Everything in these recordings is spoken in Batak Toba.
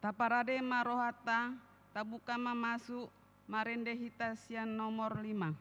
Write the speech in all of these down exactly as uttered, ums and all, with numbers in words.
Taparade ma rohanta, tabuka ma masuk, marende hita sian nomor lima.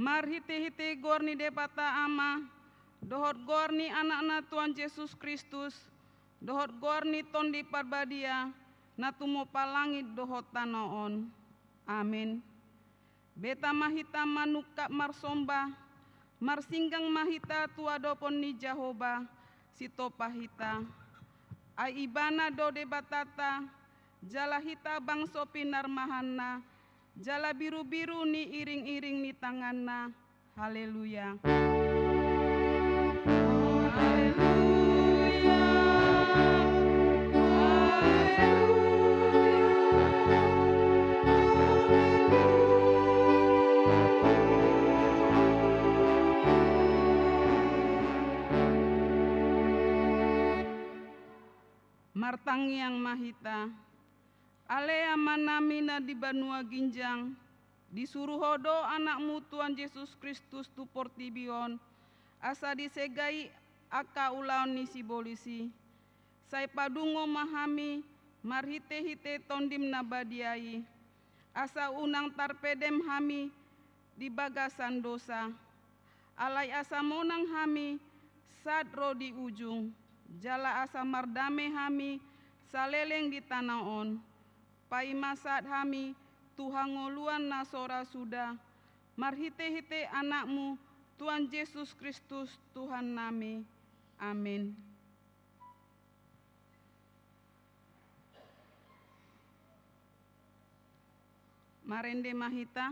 Marhitehite goar ni Debata Ama, dohot goar ni Anakna Tuhan Jesus Kristus, dohot goar ni Tondi Parbadia, na tumompa langit dohot tano on. Amen. Beta ma hita manungkap marsomba, marsinggang ma hita tu adopon ni Jahowa, sitopah hita. Ai Ibana do Debatanta, jala hita bangso pinarmahanna, jala birubiru ni iringiring ni tanganna. Haleluya. Haleluya. Haleluya. Martangiang ma hita. Ale Amanami na di banua ginjang, disuru Ho do Anakmu Tuhan Jesus Kristus tu portibi on, asa disegai angka ulaon ni sibolis i. Sai padungo ma hami marhitehite Tondim na badia i, asa unang tarpedem hami di bagasan dosa. Alai asa monang hami sahat ro di ujung, jala asa mardame hami saleleng di tano on. Paima sahat hami tu hangoluan na so ra suda, marhitehite Anakmu, Tuhan Jesus Kristus, Tuhannami. Amen. Marende ma hita.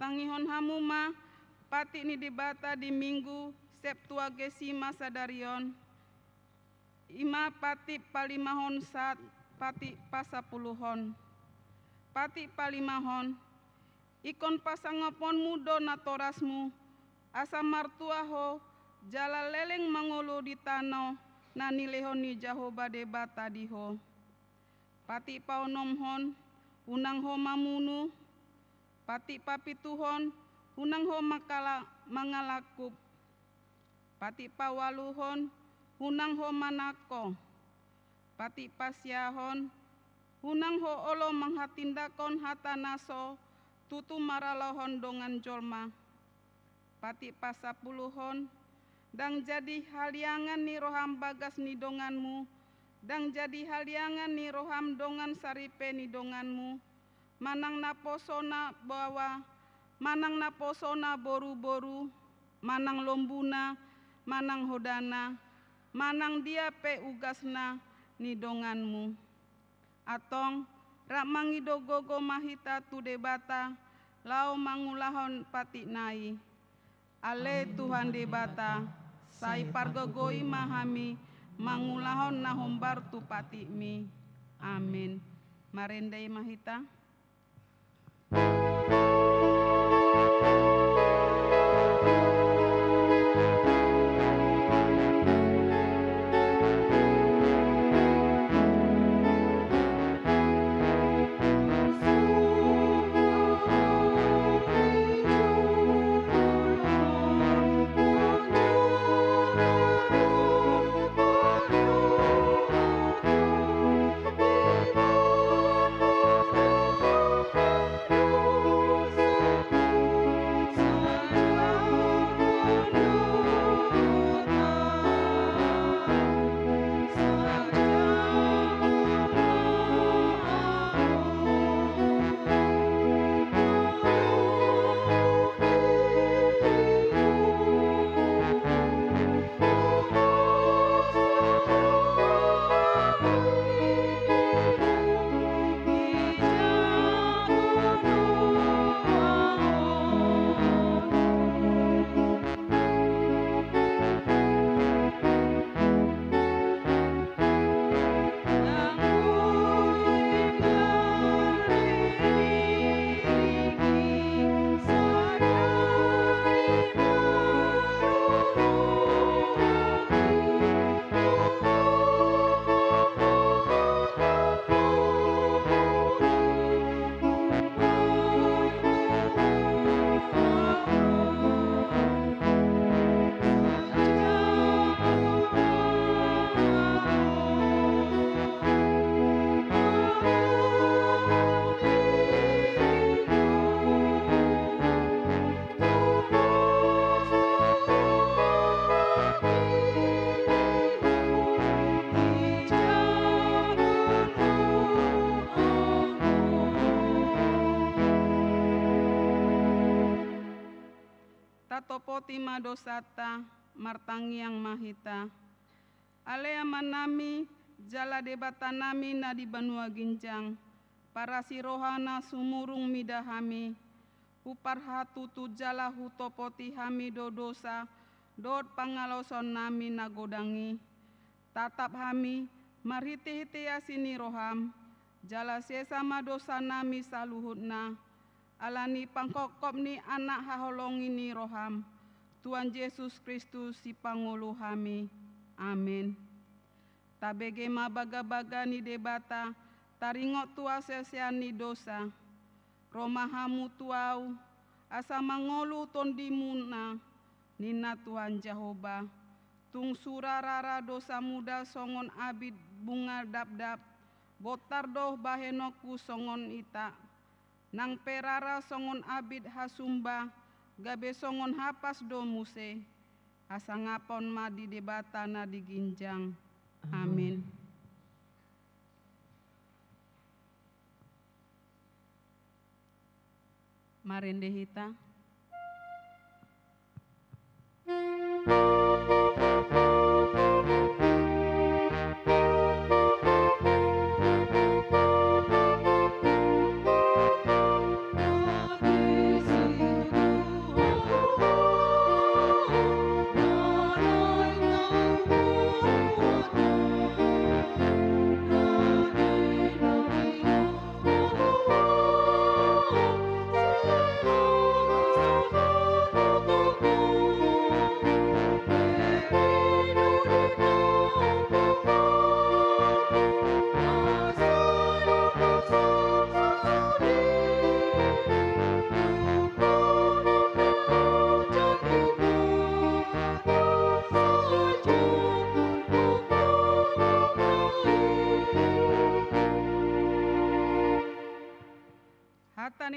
Tangihon hamu ma patik ni Debata di Minggu Septuagesima sadari on, i ma patik palimahon sahat patik pasapuluhon. Patik palimahon, ingkon pasangaponmu do natorasmu, asa martua ho, jala leleng mangolu di tano na nilehon ni Jahowa Debata di ho. Patik paonomhon, unang ho mamunu. Patik papituhon, unang ho mangkala-, mangalangkup. Patik paualuhon, unang ho manangko. Patik pasiahon, unang ho olo manghatindanghon hata na so tutu maralohon dongan jolma. Patik pasapuluhon, ndang jadi haliangan ni roham bagas ni donganmu, ndang jadi haliangan ni roham dongan saripe ni donganmu, manang naposo na baoa, manang naposo na boruboru, manang lombuna, manang hodana, manang dia pe ugasna ni donganmu. Antong, rap mangido gogo ma hita tu Debata, laho mangulahon patik nai. Ale Tuhan Debata, sai pargogoi ma hami mangulahon na hombar tu patikmi. Amin. Marende ma hita. Tatopoti ma dosanta, martangiang ma hita. Ale Amanami, jala Debatanami na di banua ginjang, parasi roha na sumurung mida hami, huparhatutu jala hutopoti hami do dosa dohot pangalosonnami na godang i. Tatap hami marhitehite asi ni roham, jala sesa ma dosanami saluhutna, ala ni panghophop ni Anak haholongi ni roham, Tuhan Jesus Kristus Sipangolu hami. Amen. Tabege ma bagabaga ni Debata, taringot tu hasesean ni dosa. Ro ma hamu tu Ahu, asa mangolu tondimuna, ninna Tuhan Jahowa. Tung sura rara dosamuda songon abit bunga dapdap, bontar do bahenonku songon ita. Nang pe rara songon abit hasumba, gabe songon hapas do muse. Hasangapon ma di Debata na di ginjang. Amin. Marende hita.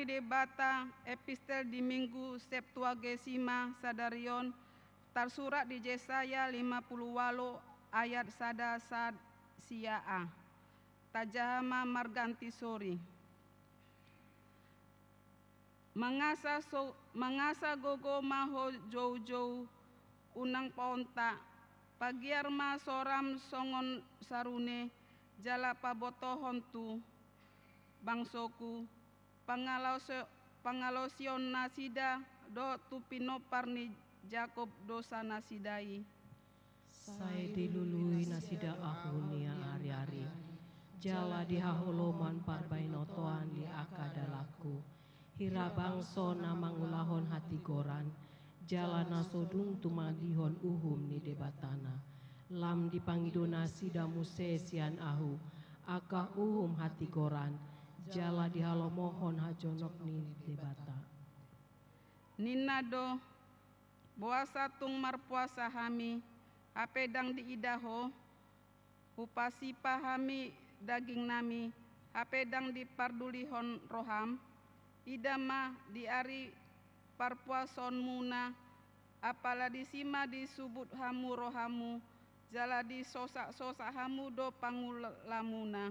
Debata, epistel di Minggu Septuagesima sadari on, tarsurat di Jesaya lima pulu ualu ayat sada sahat sia a. Tajaha ma marganti sori. Mangasa so-, mangasa gogo ma ho joujou, unang paonta, pagiar ma soram songon sarune, jala pabotohon tu bangsoku, pangalaosio-, pangalaosion nasida dohot tu pinompar ni Jakob dosa nasida i. Sai dilului nasida ahu nian ari-ari, jala dihaholomhon parbainotoan ni angka dalanku. Hira bangso na mangulahon hatigoran, jala na so dung tumadihon uhum ni Debatana. Lam dipangido nasida muse sian ahu, angka uhum hatigoran, jala dihalomohon hajonok ni Debata. Ninna do, boasa tung marpuasa hami, hape ndang diida ho, hupasipa hami dagingnami, hape ndang dipardulihon roham? Ida ma di ari parpuasaonmuna, apala disi ma disubut hamu rohamu, jala disosak-sosak hamu do pangulamuna.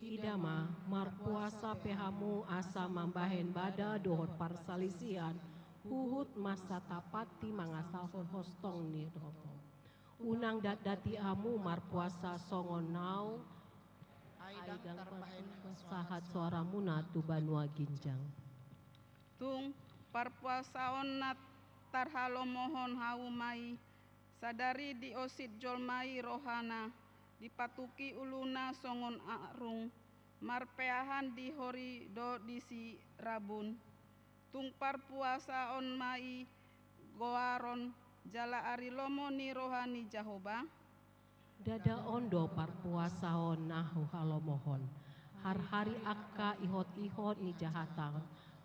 Ida ma, marpuasa pe hamu asa mambahen bada dohot parsalisihan, huhut masa tapati mangasalhon hostong ni dohot. Unang datdati hamu marpuasa songon naung, ai ndang tarbahen sahat soaramuna tu banua ginjang. Tung parpuasaon na tarhalomohon hamu ma i, sadari diosit jolma i rohana, dipatuki uluna songon arung, marpeahan di hori dohot di sirabun. Tung parpuasaon ma i goaron jala ari lomo ni roha ni Jahoba? Ndada on do parpuasaon na huhalomohon. Harhari angka ihot-ihot ni jahatan,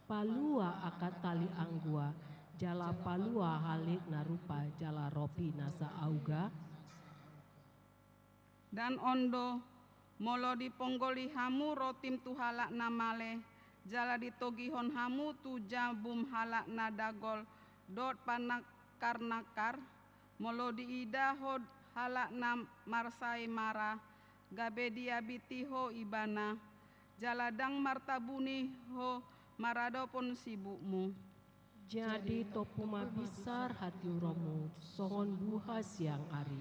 palua angka tali anggua, jala palua halik na rupa jala ropi na saauga? Dan on do, molo diponggoli hamu rotim tu halak na male, jala ditogihon hamu tu jabum halak na dagol dohot panangkar-nangkar, molo diida ho halak na marsai mara, gabe diabiti ho ibana, jala ndang martabuni ho maradophon sibukmu. Jadi tompu ma bisar hatiuronmu songon buha siang ari,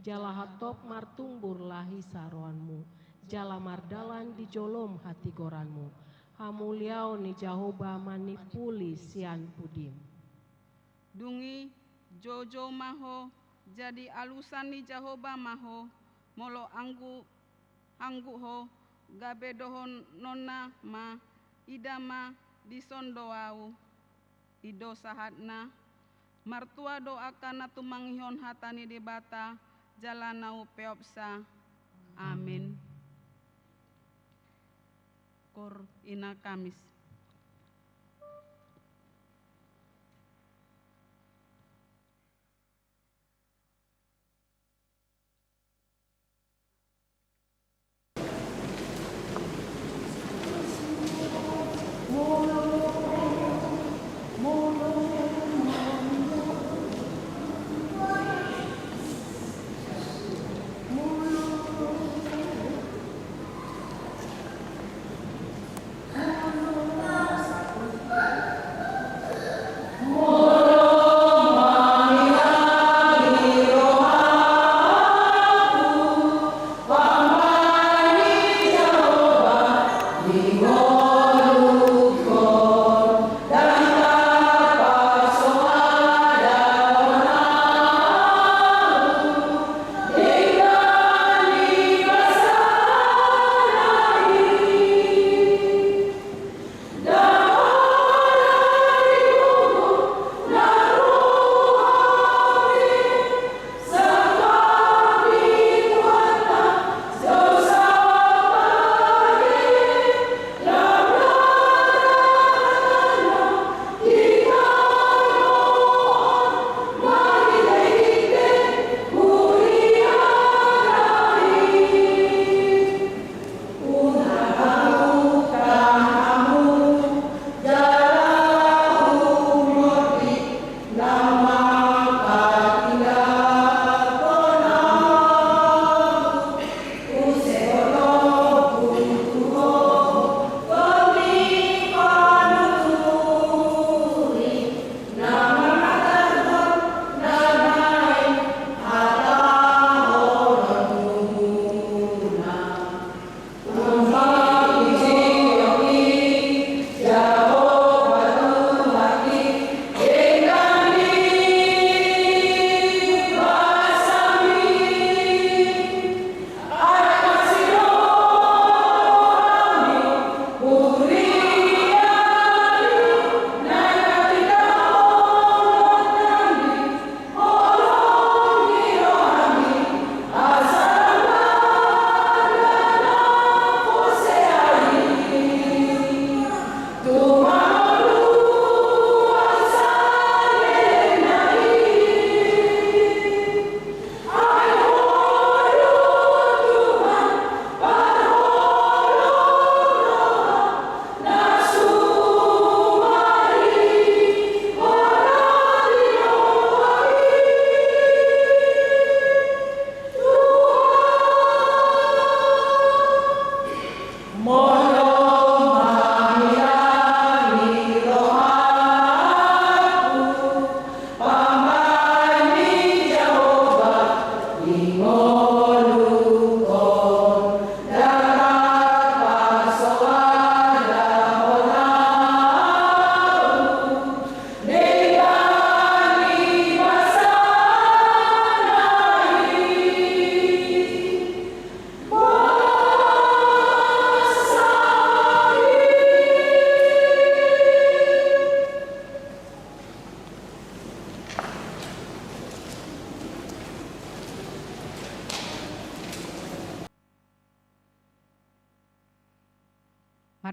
jala hatop martumbur lahi saroanmu, jala mardalan di jolom hatigoranmu, hamuliaon ni Jahoba manimpuli sian pudim. Dung i, joujou ma ho, jadi alusan ni Jahoba ma ho, molo anggu-, angguk ho, gabe dohononna ma, ida ma, dison do ahu. I do sahatna. Martua do angka na tumangihon hata ni Debata, jala na umpeopsa. Amin. Koor Ina Kamis.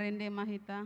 Marende ma hita.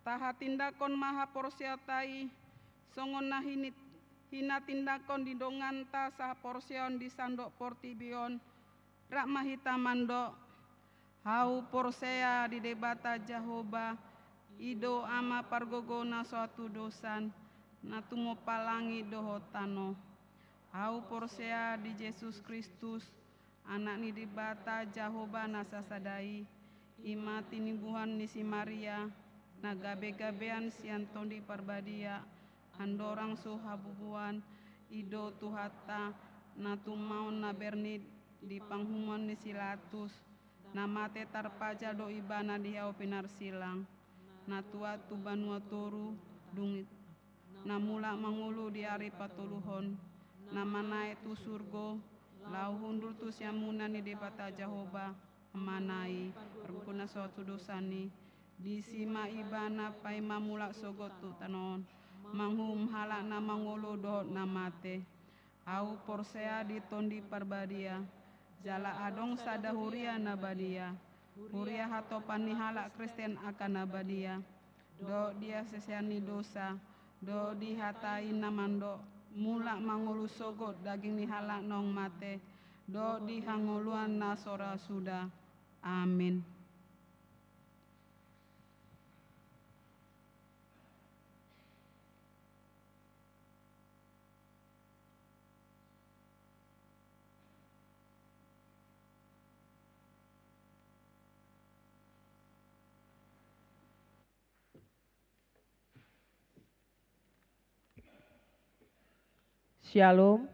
Tahatindangkon ma haporseaonta i, songon na hini-, hinatindangkon di donganta sahaporseaon di sandok portibi on, rap ma hita mandok: Ahu porsea di Debata Jahowa, i do Ama pargogo na so hatudosan, na tumompa langit dohot tano. Ahu porsea di Jesus Kristus, Anak ni Debata Jahowa na sasada i, i ma tinimbuhan ni si Maria, na gabegabean sian Tondi Parbadia, andorang so habubuan, i do Tuhanta, na tumaon na bernit di panghumon ni si Latus, na mate tarpajal do Ibana di hau pinarsilang, na tuat tu banua toru, dung i na mulak mangolu di ari patoluhon, na manaek tu surgo, laho hundul tu siamun ni Debata Jahowa, Amana i, pargogo na so hatudosan i. Disi ma Ibana paima mulak sogot tu tano on, manguhum halak na mangolu dohot na mate. Ahu porsea di Tondi Parbadia, jala adong sada huria na badia, huria hatopan ni halak Kristen angka na badia, dohot di hasesaan ni dosa, dohot di hata i na mandok, mulak mangolu sogot daging ni halak naung mate, dohot di hangoluan na so ra suda. Amin. Syalom.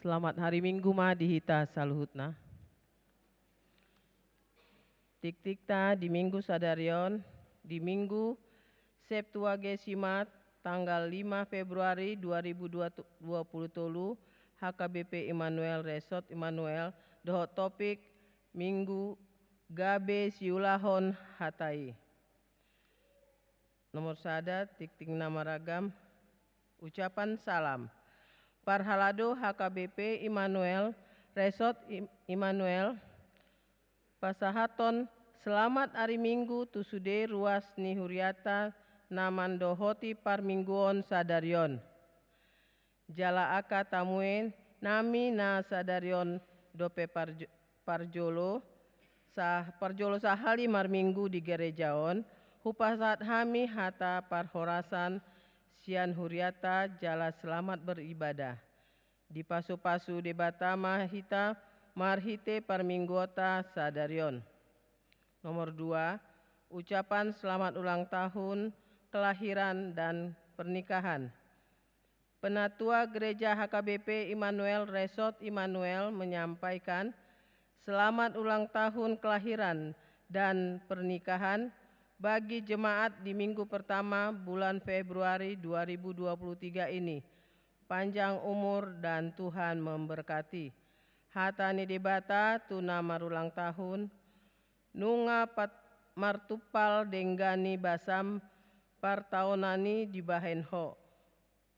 Selamat hari Minggu ma di hita saluhutna. Tiktikta di Minggu sadari on, di Minggu Septuagesima, tanggal lima Februari dua ribu dua puluh tolu, H K B P Immanuel Resort Immanuel, dohot topik Minggu gabe siulahon hata i. Nomor sada, tingting na maragam, ucapan salam. Parhalado H K B P Immanuel Resort Im-, Immanuel, pasahathon selamat ari Minggu tu sude ruas ni huriata na mandohoti parmingguon sadari on. Jala angka tamuenami na sadari on dope parjo-, parjolo, sa-, parjolo sahali marminggu di gereja on, hupasahat hami hata parhorasan sian huriata jala selamat beribadah. Dipasupasu Debata ma hita marhite parmingguonta sadari on. Nomor dua, ucapan selamat ulang tahun kelahiran dan pernikahan. Penatua Gereja H K B P Immanuel Resort Immanuel menyampaikan selamat ulang tahun kelahiran dan pernikahan bagi jemaat di minggu pertama bulan Februari dua ribu dua puluh tiga ini. Panjang umur dan Tuhan memberkati. Hata ni Debata tu na marulang tahun, nunga pat-, martumpal denggan ni basam partaonan i dibahen ho.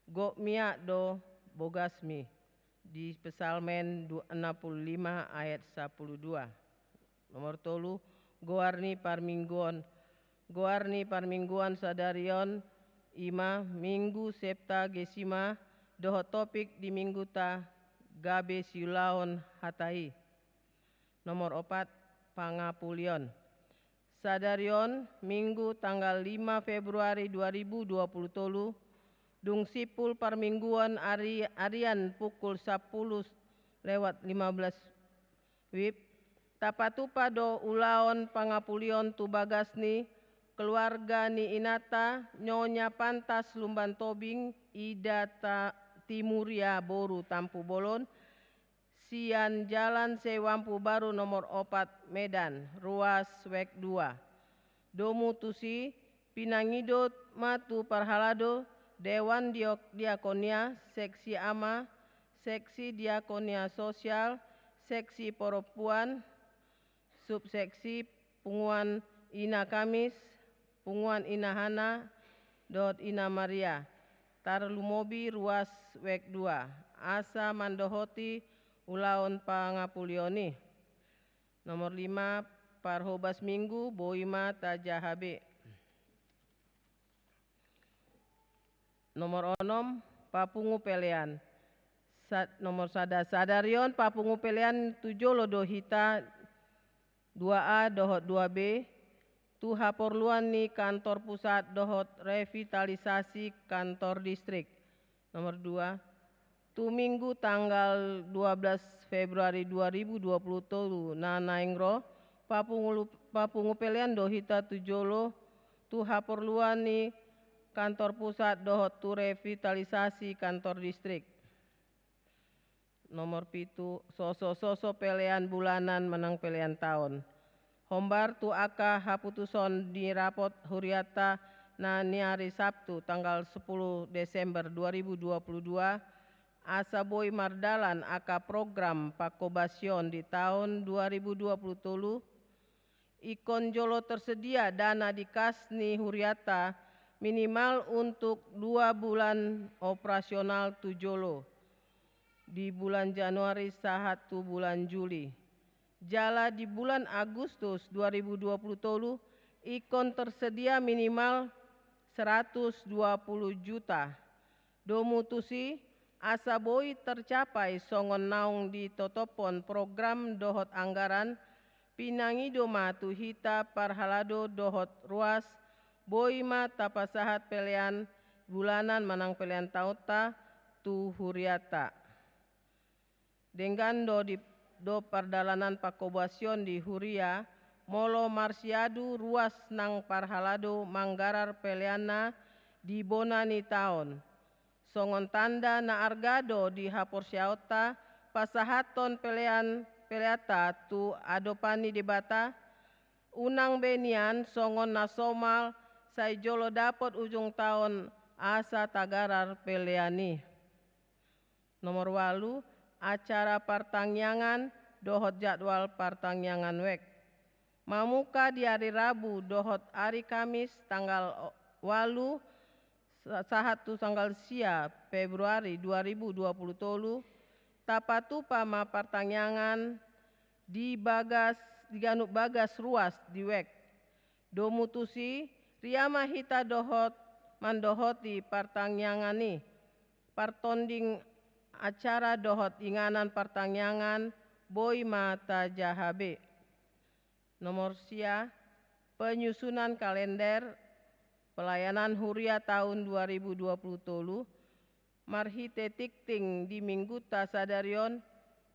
Gok miak do bogasmi, di Psalmen du-, enam puluh lima ayat sapuluh dua. Nomor tolu, goar ni parmingguon. Goar ni parmingguon sadari on i ma Minggu Septuagesima, dohot topik di mingguta gabe siulahon hata i. Nomor opat, pangapulion. Sadari on, Minggu tanggal lima Februari dua ribu dua puluh tolu, dung simpul parmingguon ari-, arian pukul sapuluh lewat lima belas wib, tapatupa do ulaon pangapulion tu bagas ni keluarga ni inanta Nyonya Pantas Lumban Tobing, Ida Ta-, Timuria boru Tampubolon, sian Jalan Sewampu Baru nomor opat, Medan, ruas wek dua. Domu tusi, pinangido ma tu parhalado, Dewan Diok-, Diakonia, Seksi Ama, Seksi Diakonia Sosial, Seksi Perempuan, Subseksi, Punguan Ina Kamis, Punguan Ina Hana, dohot Ina Maria, tarlumobi ruas wek dua, asa mandohoti ulaon pangapulion i. Nomor lima, parhobas Minggu, boi ma tajaha be. Nomor onom, papungu pelean. Sa-, nomor sada, sadari on papungu pelean tu jolo do hita dua A dohot dua B, tu haporluan ni kantor pusat dohot revitalisasi kantor distrik. Nomor dua, tu Minggu tanggal dua belas Februari dua ribu dua puluh tolu na naeng ro, papungulu-, papungu pelean do hita tu jolo, tu haporluan ni kantor pusat dohot tu revitalisasi kantor distrik. Nomor pitu, soso-soso pelean bulanan manang pelean taon. Hombar tu angka haputuson ni rapot huriata na ni ari Sabtu tanggal sepuluh Desember dua ribu dua puluh dua, asa boi mardalan angka program pangkobasion di taon dua ribu dua puluh tolu, ingkon jolo tersedia dana di kas ni huriata minimal untuk dua bulan operasional tu jolo, di bulan Januari sahat tu bulan Juli. Jala di bulan Agustus dua ribu dua puluh tolu, ingkon tersedia minimal seratus dua puluh juta. Domu tusi, asa boi tercapai songon naung ditotophon program dohot anggaran, pinangido ma tu hita parhalado dohot ruas, boi ma tapasahat pelean bulanan manang pelean taonta tu huriata. Denggan do di, do pardalanan pangkobasion di huria, molo marsiadu ruas nang parhalado manggarar peleanna di bona ni taon. Songon tanda na arga do di haporseaonta pasahathon pelean, peleanta tu adopan ni Debata, unang be nian songon na somal sai jolo dapot ujung taon asa tagarar pelean i. Nomor walu, acara partangiangan dohot jadwal partangiangan wek. Mamungka di ari Rabu dohot ari Kamis tanggal walu sa-, sahat tu tanggal sia Februari dua ribu dua puluh tolu, tapatupa ma partangiangan di bagas, di ganup bagas ruas di wek. Domu tusi, ria ma hita dohot mandohoti partangiangan i. Partonding acara dohot inganan partangiangan boi ma tajaha be. Nomor sia, penyusunan kalender pelayanan huria tahun dua ribu dua puluh tolu. Marhite tingting di minggunta sadari on,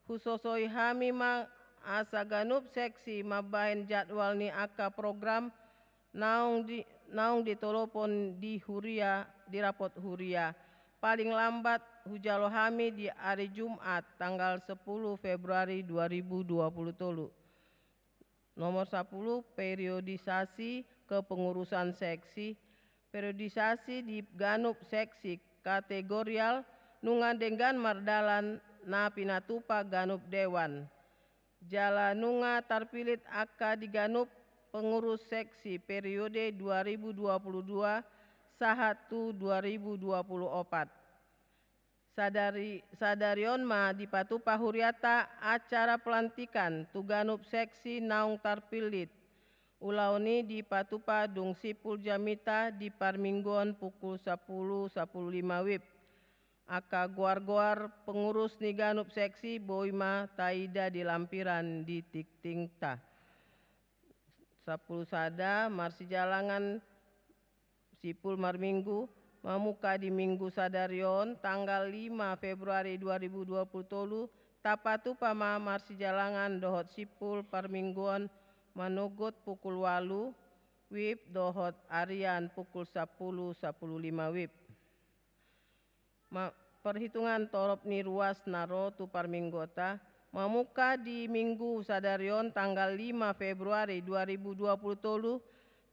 husosoi hami ma asa ganup seksi mambahen jadwal ni angka program naung di, naung ditolopon di huria, di rapot huria. Paling lambat hujalo hami di ari Jumat tanggal sepuluh Februari dua ribu dua puluh tolu. Nomor sapuluh, periodisasi kepengurusan seksi. Periodisasi di ganup seksi kategorial nunga denggan mardalan na pinatupa ganup dewan. Jala nunga tarpilit angka di ganup pengurus seksi periode dua ribu dua puluh dua sahat tu dua ribu dua puluh opat. Sadari, sadari on ma dipatupa huriata acara pelantikan tu ganup seksi naung tarpilit. Ulaon i dipatupa dung simpul jamita di parmingguon pukul sapuluh, sapuluh lima wib. Angka goar-goar pengurus ni ganup seksi boi ma taida di lampiran di tingtingta. Sapuluh sada, marsijalangan simpul marminggu, mamungka di minggu sadari on, tanggal lima Februari dua ribu dua puluh tolu, tapatupa ma marsijalangan dohot simpul parmingguon manogot pukul walu wib dohot arian pukul sapuluh, sapuluh lima wib. Ma-, perhitungan torop ni ruas na ro tu parmingguonta, mamungka di minggu sadari on tanggal lima Februari dua ribu dua puluh tolu,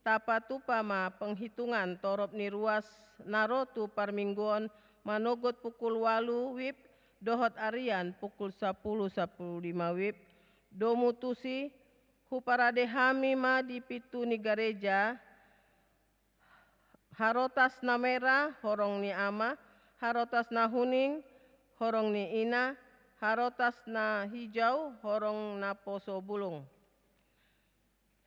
tapatupa ma penghitungan torop ni ruas na ro tu parmingguon manogot pukul walu wib dohot arian pukul sapuluh, sapuluh lima wib. Domu tusi, huparade hami ma di pintu ni gareja, harotas na mera, horong ni ama, harotas na huning, horong ni ina, harotas na hijau, horong naposo bulung.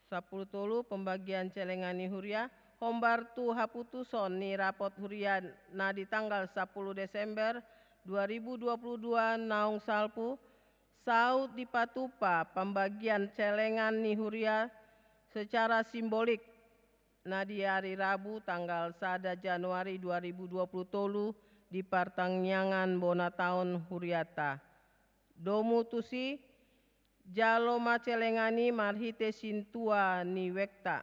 Sapuluh tolu, pembagian celengan ni huria, hombar tu haputuson ni rapot huria na di tanggal sapuluh Desember dua ribu dua puluh dua naung salpu, saut dipatupa pembagian celengan ni huria secara simbolik. Na di ari Rabu tanggal sada Januari dua ribu dua puluh tolu di partangiangan bona taon huriata. Domu tusi, jalo ma celengan i marhite sintua ni wekta.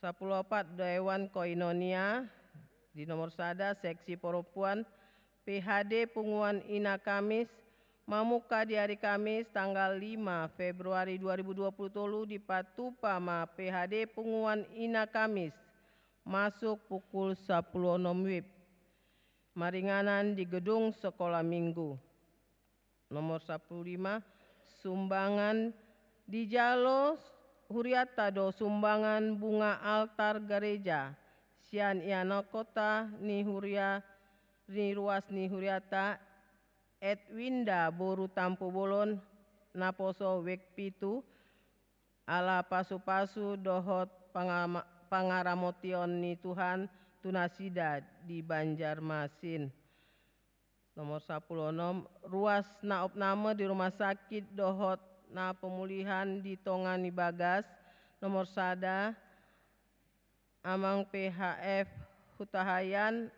Sapuluh opat, Dewan Koinonia, di nomor sada, seksi perempuan, P H D Punguan Ina Kamis, mamungka di ari Kamis tanggal lima Februari dua ribu dua puluh tolu dipatupa ma P H D Punguan Ina Kamis masuk pukul sapuluh onom wib. Maringanan di gedung sekolah minggu. Nomor sapuluh lima, sumbangan, dijalo huriata do sumbangan bunga altar gareja sian ianakhonta ni huria, ni ruas ni huriata, Edwinda boru Tampubolon, naposo wek pitu, ala pasupasu dohot pangama-, pangaramotion ni Tuhan tu nasida di Banjarmasin. Nomor sapuluh onom, ruas na opname di rumah sakit dohot na pemulihan di tonga ni bagas. Nomor sada, Amang P H F Hutahaean,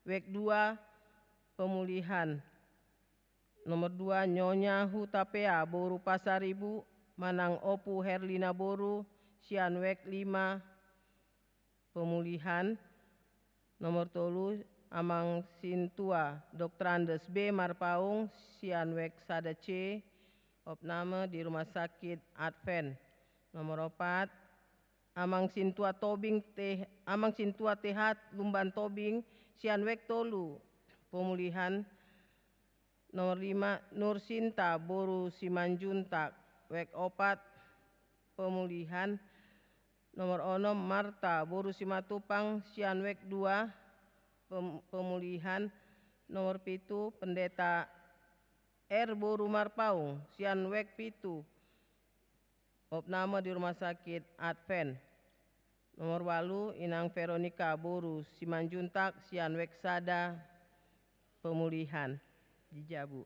wek dua, pemulihan. Nomor dua, Nyonya Hutapea boru Pasaribu manang Ompu Herlina boru sian wek lima, pemulihan. Nomor tolu, Amang Sintua Doktorandus B Marpaung sian wek sada C, opname di Rumah Sakit Advent. Nomor opat, Amang Sintua Tobing Te-, Amang Sintua Tehat Lumban Tobing sian wek tolu, pemulihan. Nomor lima, Nursinta boru Simanjuntak, wijk opat, pemulihan. Nomor onom, Marta boru Simatupang, sian wijk dua, pem-, pemulihan. Nomor pitu, Pendeta R boru Marpaung, sian wijk pitu, opname di Rumah Sakit Advent. Nomor ualu, Inang Veronica boru Simanjuntak, sian wijk sada, pemulihan di jabu.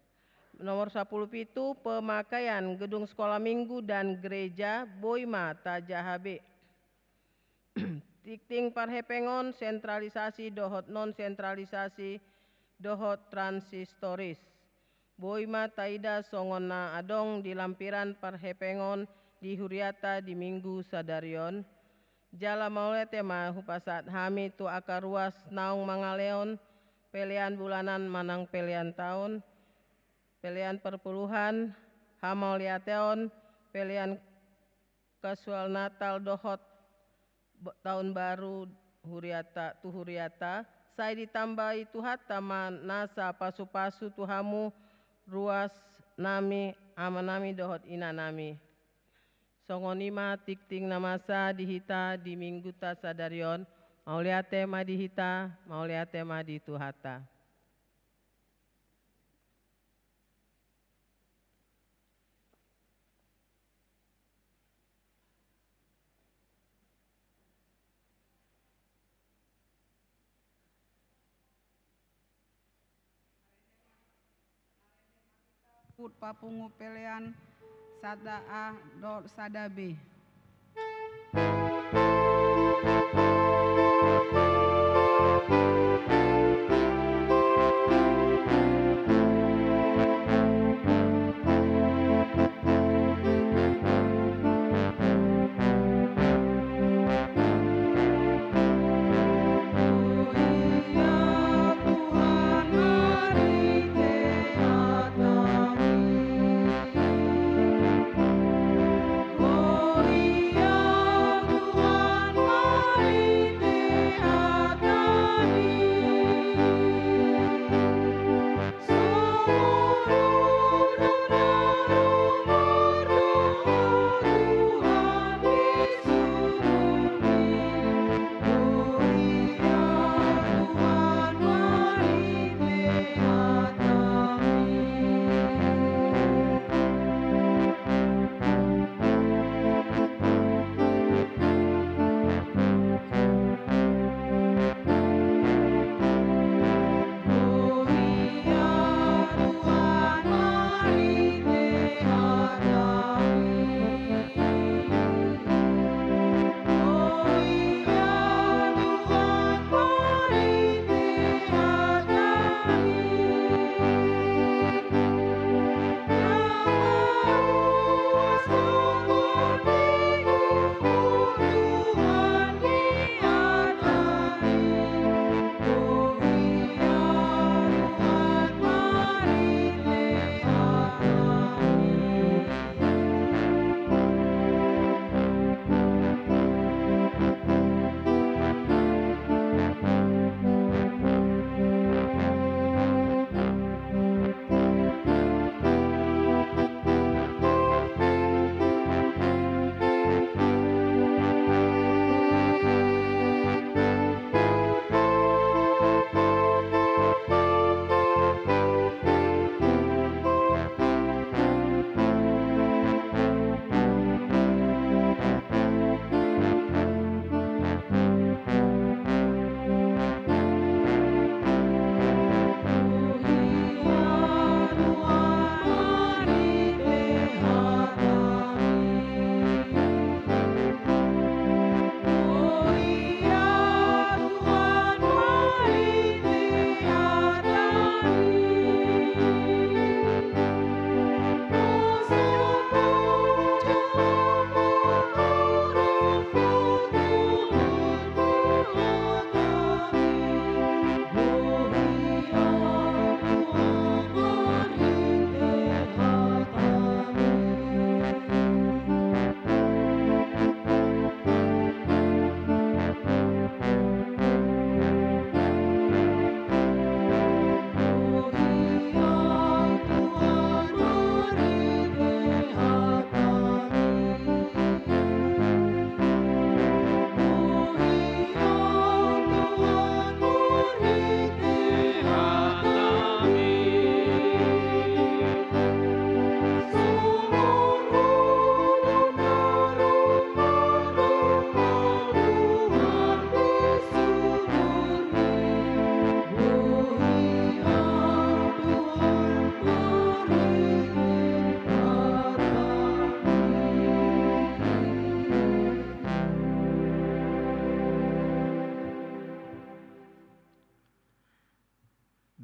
Nomor sampulu pitu, pemakaian gedung sekolah minggu dan gereja, boi ma tajaha be. Tingting parhepengon, sentralisasi dohot non sentralisasi dohot transistoris. Boi ma taida songon na adong di lampiran parhepengon di huriata di minggu sadari on. Jala mauliate ma hupasahat hami tu angka ruas naung mangalehon pelean bulanan manang pelean taon, pelean parpuluhan, hamauliateon, pelean kasual Natal dohot bo-, taon baru huriata, tu huriata, sai ditambai Tuhanta ma nasa pasupasu tu hamu ruas nami, ama nami dohot ina nami. Songon i ma tingting na masa di hita di mingguta sadari on, mauliate ma di hita, mauliate ma di Tuhanta. Papungu pelean sada A dohot sada B.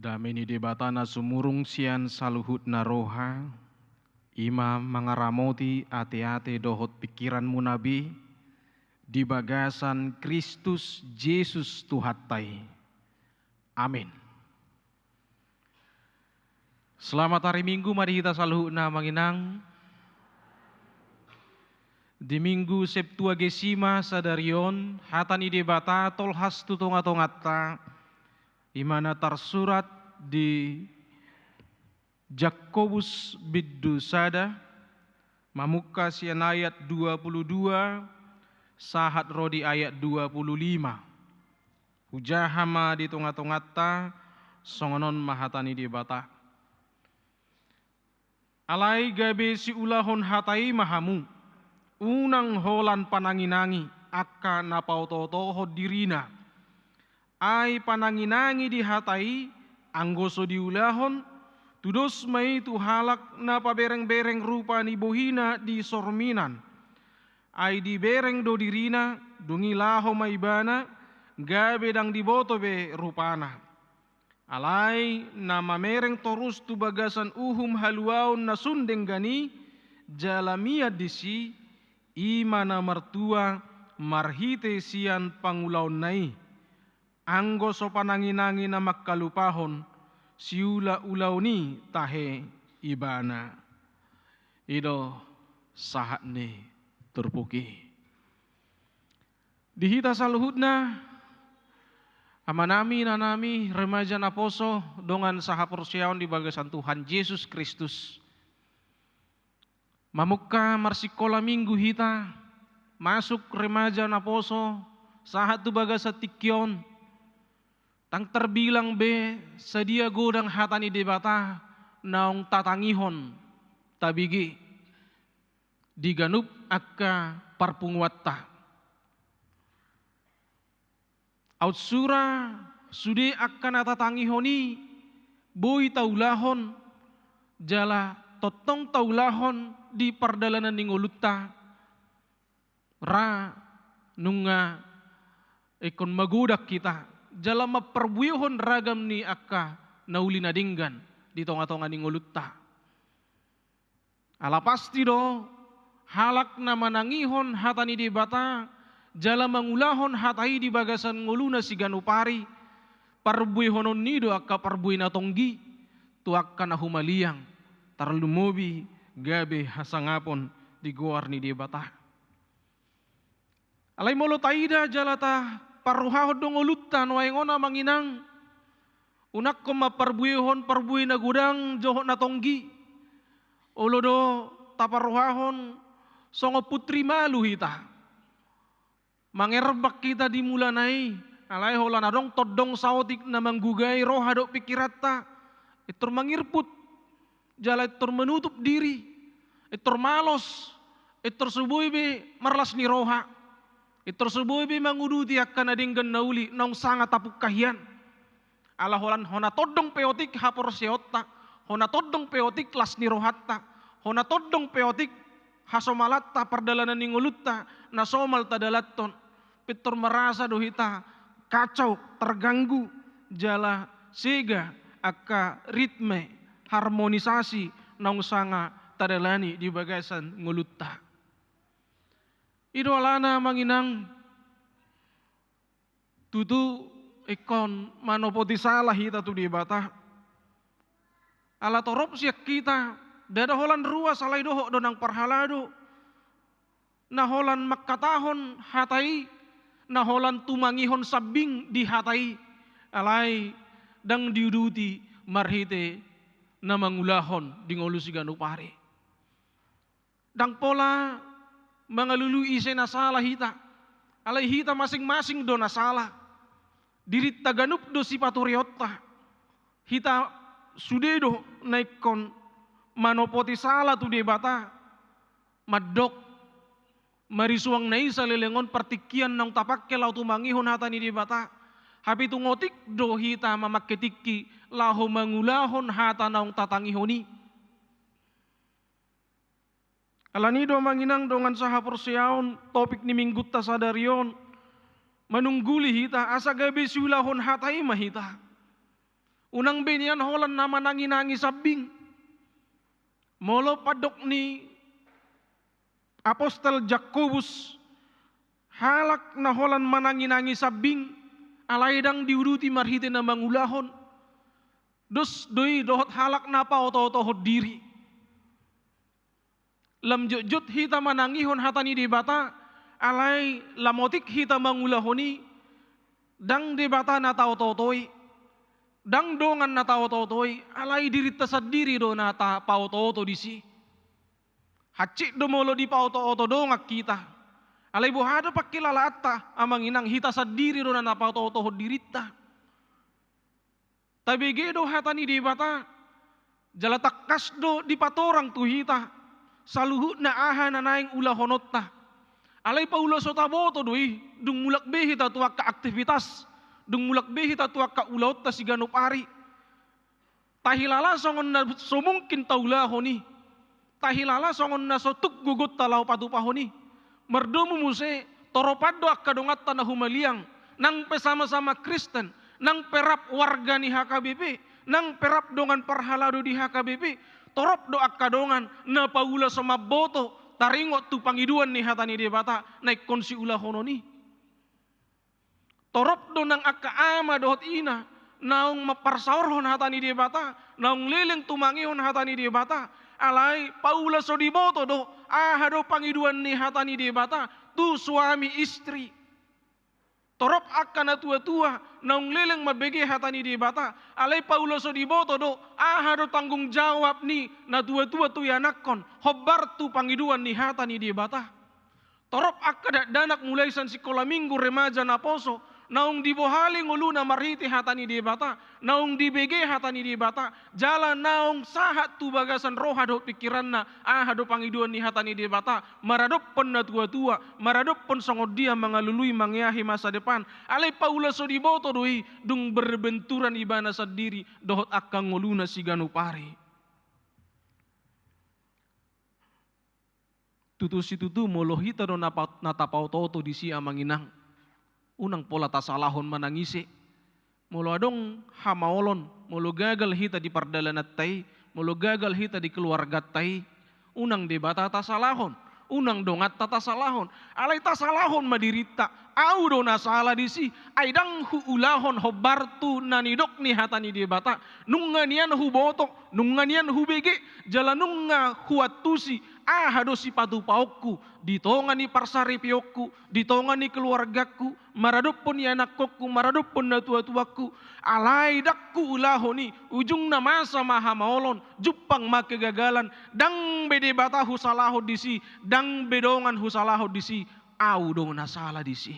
Dame ni Debata na sumurung sian saluhutna roha, i ma mangaramoti ateate dohot pingkiranmuna be, di bagasan Kristus Jesus Tuhanta i. Amin. Selamat hari Minggu ma di hita saluhutna, Amang Inang. Di Minggu Septuagesima sadari on, hata ni Debata tolhas tu tongatonganta, i ma na tarsurat di Jakobus bindu sada, mamungka sian ayat dua puluh dua sahat ro di ayat dua puluh lima. Hujaha ma di tongatonganta, songon on ma hata ni Debata. Alai gabe siulahon hata i ma hamu, unang holan pananginangi angka na paotootohon dirina. Ai pananginangi di hata i, anggo so diulahon, tudos ma i tu halak na paberengbereng rupa ni bohina di sorminan. Ai dibereng do dirina, dung i laho ma ibana, gabe ndang diboto be rupana. Alai na mamereng torus tu bagasan uhum haluaon na sun denggan i, jala mian disi, i ma na martua marhite sian pangulaonna i. Anggo so pananginangi na mangkalupahon siulaulaon i tahe ibana. I do sahat ni turpuk i. Di hita saluhutna, amanami, inanami, remaja naposo, dongan sahaporseaon di bagasan Tuhan Jesus Kristus. Mamungka marsikola Minggu hita, masuk remaja naposo, sahat tu bagasan tingki on, ndang tarbilang be sadia godang hata ni Debata naung tatangihon tabege di ganup angka parpunguanta. Aut sura sude angka na tatangihon i boi taulahon, jala tongtong taulahon di pardalanan ni ngolunta, ra nunga ingkon magodang hita, jala mamparbuehon ragam ni angka na uli na denggan di tongatonga ni ngolunta. Ala pasti do, halak na manangihon hata ni Debata, jala mangulahon hata i di bagasan ngoluna siganup ari, parbuehononna i do angka parbue na tonggi, tu angka na humaliang, tarlumobi gabe hasangapon di goar ni Debata. Alai molo taida jala taparrohahon do ngolunta nuaeng on, Amang Inang, unang ho mamparbuehon parbue na godang dohot na tonggi. Olo do taparrohahon songon putri malu hita. Mangerbak hita di mulana i, alai holan adong tondong saotik na manggugai roha dohot pingkiranta, pintor mangirput, jala pintor manutup diri, pintor malos, pintor so boi be marlas ni roha, pintor so boi be manguduti angka na denggan na uli naung sanga tapungka hian. Ala holan hona tondong pe otik haporseaonta, hona tondong pe otik las ni rohanta, hona tondong pe otik hasomalanta, pardalanan ni ngolunta na somal tadalanhon, pintor marasa do hita kacau, terganggu, jala sega angka ritme harmonisasi naung sanga tadalani di bagasan ngolunta. I do alana, Amang Inang, tutu ingkon manopoti sala hita tu Debata. Ala torop sian hita, ndada holan ruas, alai dohot do nang parhalado. Na holan mangkatahon hata i, na holan tumangihon sambing di hata i, alai ndang diuduti marhite na mangulahon di ngolu siganup ari. Ndang pola mangalului ise na sala hita, alai hita masing-masing do na sala. Dirinta ganup do sipatureonta. Hita sude do na ingkon manopoti sala tu Debata, mandok marisuang na i saleleng on partingkian naung tapangke laho tumangihon hata ni Debata. Hape tung otik do hita mamangke tingki laho mangulahon hata naung tatangihon i. Alani do, Amang Inang, dongan sahaporseaon, topik ni Minggunta sadari on manungguli hita asa gabe siulahon hata i ma hita. Unang be nian holan na manangi-nangi sambing. Molo pandok ni apostel Jakobus, halak na holan manangi-nangi sambing, alai ndang diuduti marhite na mangulahon, dos do i dohot halak na paoto-otohon diri. Lam jotjot hita manangihon hata ni Debata, alai lam otik hita mangulahon i, ndang Debata na taoto-otoi, ndang dongan na taoto-otoi, alai dirinta sandiri do na tapaoto-oto disi. Hansit do molo dipaoto-oto dongan hita. Alai boha do pangkilalaanta, amang inang, hita sandiri do na, na paoto-otohon dirinta. Tabege do hata ni Debata, jala tangkas do dipatorang tu hita saluhutna aha na naeng ulahononta. Alai paula so taboto do i, dung mulak be hita tu angka aktivitas, dung mulak be hita tu angka ulaonta siganup ari. Tahilala songon na so mungkin taulahon i. Tahilala songon na so tuk gogonta laho patupahon i. Mardomu muse, toropan do angka donganta na humaliang, nang pe sama-sama Kristen, nang pe rap warga ni H K B P, nang pe rap dongan parhalado di H K B P, torop do angka dongan na paula so mamboto taringot tu pangidoan ni hata ni Debata na ingkon siulahonon i. Torop do nang angka ama dohot ina naung mamparsaorhon hata ni Debata, naung leleng tumangihon hata ni Debata, alai paula so diboto do aha do pangidoan ni hata ni Debata tu suami istri. Torop angka natua-tua naung leleng mambege hata ni Debata, alai paula so diboto do aha do tanggung jawab ni natua-tua tu ianakhon hombar tu pangidoan ni hata ni Debata. Torop angka dakdanak mulai sian sikola minggu, remaja, naposo, naung dibohali ngoluna marhite hata ni Debata, naung dibege hata ni Debata, jala naung sahat tu bagasan roha dohot pingkiranna aha do pangidoan ni hata ni Debata maradophon natua-tua, maradophon songon dia mangalului mangeahi masa depan. Alai paula so diboto do i, dung berbenturan ibana sandiri dohot angka ngoluna siganup ari. Tutu situtu, molo hita do na pa-, na tapaoto-oto disi, amang inang, unang pola tasalahon manang ise. Molo adong hamaolon, molo gagal hita di pardalananta i, molo gagal hita di keluarganta i, unang Debata tasalahon, unang donganta tasalahon. Alai tasalahon ma dirinta, au do na sala disi, ai ndang huulahon hombar tu na nidok ni hata ni Debata. Nunga nian huboto, nunga nian hubege, jala nunga huantusi aha do sipatupaonku di tonga ni parsaripeonku, di tonga ni keluargangku, maradophon ianakhonku, maradophon natua-tuangku. Alai ndang huulahon i, ujungna masa ma hamaolon, jumpang ma kegagalan. Ndang be Debata husalahon disi, ndang be dongan husalahon disi, au do na sala disi.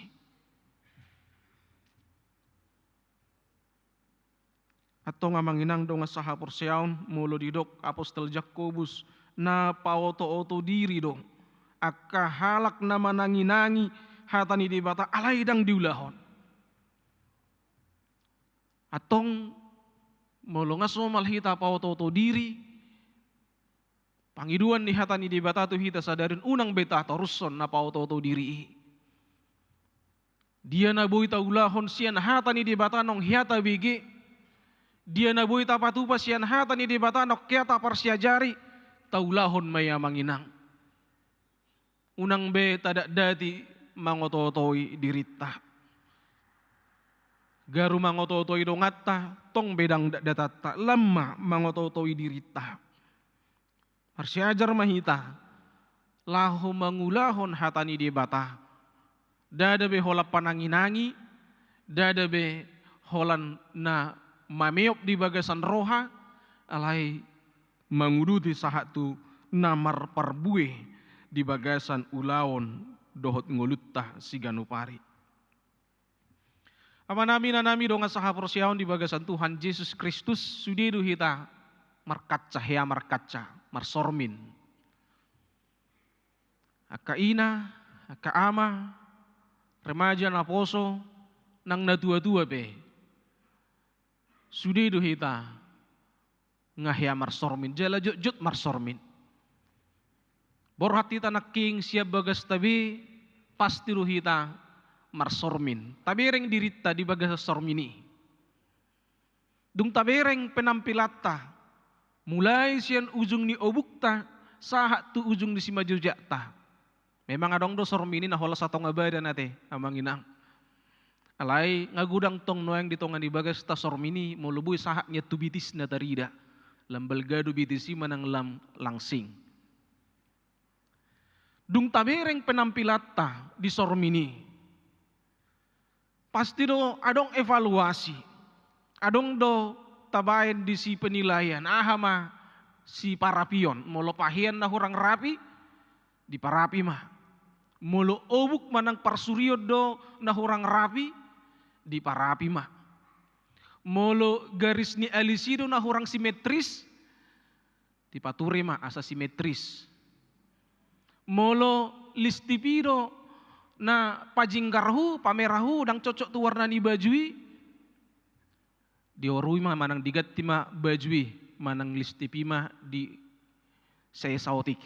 Antong, amang inang dongan sahaporseaon, molo didok apostel Jakobus, na paoto-oto diri do angka halak na manangi-nangi hata ni Debata alai ndang diulahon. Antong, molo nga somal hita paoto-oto diri, pangidoan ni hata ni Debata tu hita sadari on, unang be tatorushon na paoto-oto diri i. Dia na boi taulahon sian hata ni Debata naung hea tabege, dia na boi tapatupa sian hata ni Debata naung hea taparsiajari, taulahon ma i, amang inang. Unang be tadatdati mangoto-otoi dirinta. Garu mangoto-otoi donganta, tong be ndang datdatatta, lam ma mangoto-otoi dirinta. Marsiajar ma hita laho mangulahon hata ni Debata. Ndada be holan panangi-nangi, ndada be holan na mameop di bagasan roha, alai manguduti sahat tu na marparbue di bagasan ulaon dohot ngolunta siganup ari. Amanami, inanami, dongan sahaporseaon di bagasan Tuhan Jesus Kristus, sude do hita markaca, hea markaca, marsormin. Angka ina, angka ama, remaja, naposo, nang natua-tua pe, sude do hita nga hea marsormin, jala jotjot marsormin. Borhat hita nangkin sian bagasta be, pasti do hita marsormin. Tabereng dirinta di bagasan sormin i. Dung tabereng penampilanta, mulai sian ujung ni obukta sahat tu ujung ni simanjojakta. Memang adong do sormin i na holan satonga badan ate, amang inang. Alai nga godang tong nuaeng di tonga ni bagasta sormin i, molo boi sahat nian tu bitisna tarida. Lam balga do bitis i manang lam langsing. Dung tabereng penampilanta di sormin i, pasti do adong evaluasi, adong do tabaen disi penilaian, aha ma siparapion, molo pahean na hurang rapi, diparapi ma. Molo obuk manang parsurion do na hurang rapi, diparapi ma. Molo garis ni alis i do na hurang simetris, dipature ma asa simetris. Molo listip i do na pajinggarhu, pamerahhu, ndang cocok tu warna ni baju i, diorui ma manang diganti ma baju i, manang listip i ma disesaotik.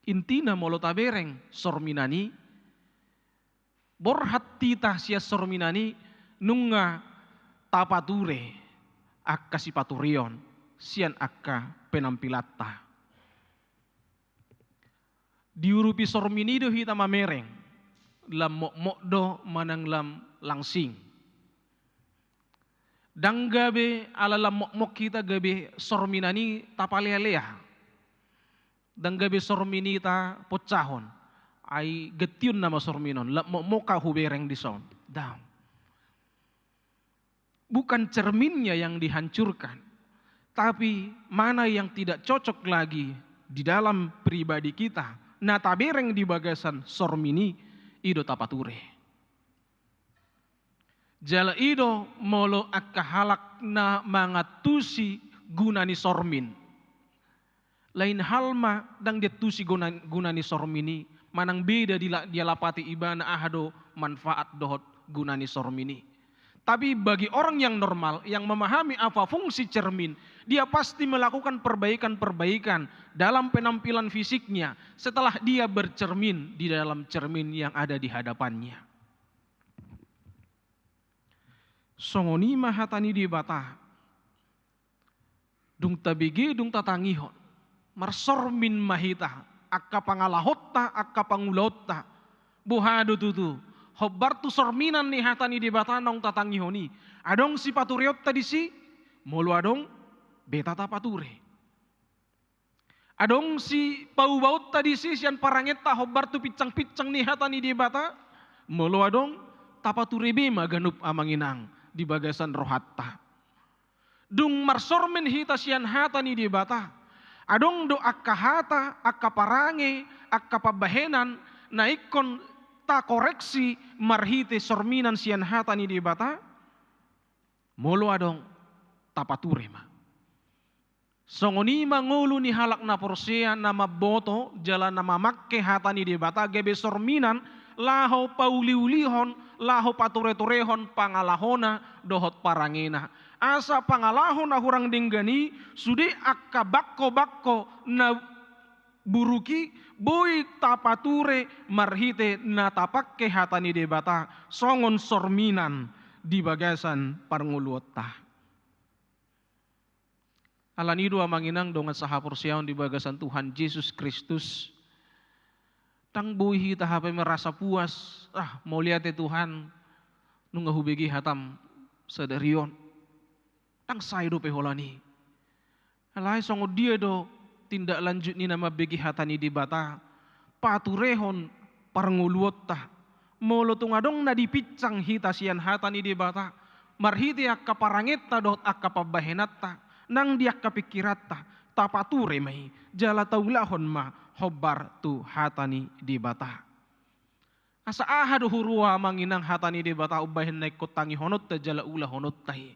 Intina molo tabereng sorminan i, borhat hita sian sorminan i nunga tapature angka sipatureon sian angka penampilanta. Diurupi sormin i do hita mamereng, lam mokmok do manang lam langsing. Ndang gabe ala lam mokmok hita gabe sorminan i tapalealea. Ndang gabe sormin i taponcahon. Ai gantion nama sormin on, lam mokmok hubereng dison. Ndang. Bukan cerminnya yang dihancurkan, tapi mana yang tidak cocok lagi di dalam pribadi kita, na tabereng di bagasan sormin i, i do tapature. Jala i do molo angka halak na mangantusi guna ni sormin. Lain hal ma ndang diantusi guna, guna ni sormin i, manang beda dila-, dialapati ibana aha do manfaat dohot guna ni sormin i. Tapi bagi orang yang normal, yang memahami apa fungsi cermin, dia pasti melakukan perbaikan-perbaikan dalam penampilan fisiknya setelah dia bercermin di dalam cermin yang ada di hadapannya. Songon i ma hata ni Debata. Dung tabege, dung tatangihon, marsormin ma hita, angka pangalahonta, angka pangulaonta. Boha do tutu, hombar tu sorminan ni hata ni Debata naung tatangihon i, adong sipatureonta disi? Molo adong, beta tapature. Adong sipaubaonta disi sian parangenta hombar tu pinsang-pinsang ni hata ni Debata? Molo adong, tapature be ma ganup, amang inang, di bagasan rohanta. Dung marsormin hita sian hata ni Debata, adong do angka hata, angka parange, angka pambahenan na ingkon takoreksi marhite sorminan sian hata ni Debata? Molo adong, tapature ma. Songon i ma ngolu ni halak na porsea, na mamboto jala na mamangke hata ni Debata gabe sorminan, laho pauliulihon, laho patureturehon pangalahona dohot parangena. Asa pangalaho na hurang denggan i, sude angka bangkobangko na buruk i, boi tapature marhite na tapangke hata ni Debata songon sorminan di bagasan parngoluonta. Alani i do, amang inang, dongan sahaporseaon di bagasan Tuhan Jesus Kristus, ndang boi hita hape merasa puas, ah, mauliate Tuhan, nunga hubege hatam sadari on. Ndang sae dope holan i. Alai songon dia do tindak lanjut ni na mambege hata ni Debata? Paturehon parngoluonta. Molo tung adong na dipinsang hita sian hata ni Debata, marhite angka parangenta dohot angka pambahenanta, nang di angka pingkiranta, tapature ma i, jala taulahon ma hombar tu hata ni Debata. Asa aha do huroha, amang inang, hata ni Debata umbahen na ingkon tangihononta jala ulahononta i?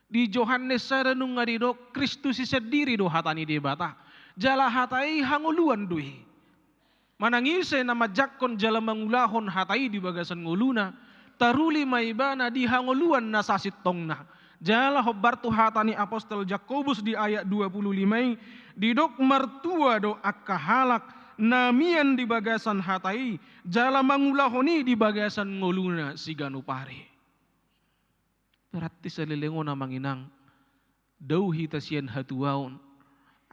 Di Johannes sada nunga didok, Kristus i sandiri do hata ni Debata. Jala hata i hangoluan do i. Manang ise na manjangkon jala mangulahon hata i di bagasan ngoluna, taruli ma ibana di hangoluan na sasintongna. Jala hombar tu hata ni apostel Jakobus di ayat dua puluh lima i, didok, martua do angka halak na mian di bagasan hata i, jala mangulahon i di bagasan ngoluna siganup ari. Berarti saleleng on amang inang, dao hita sian hatuaon,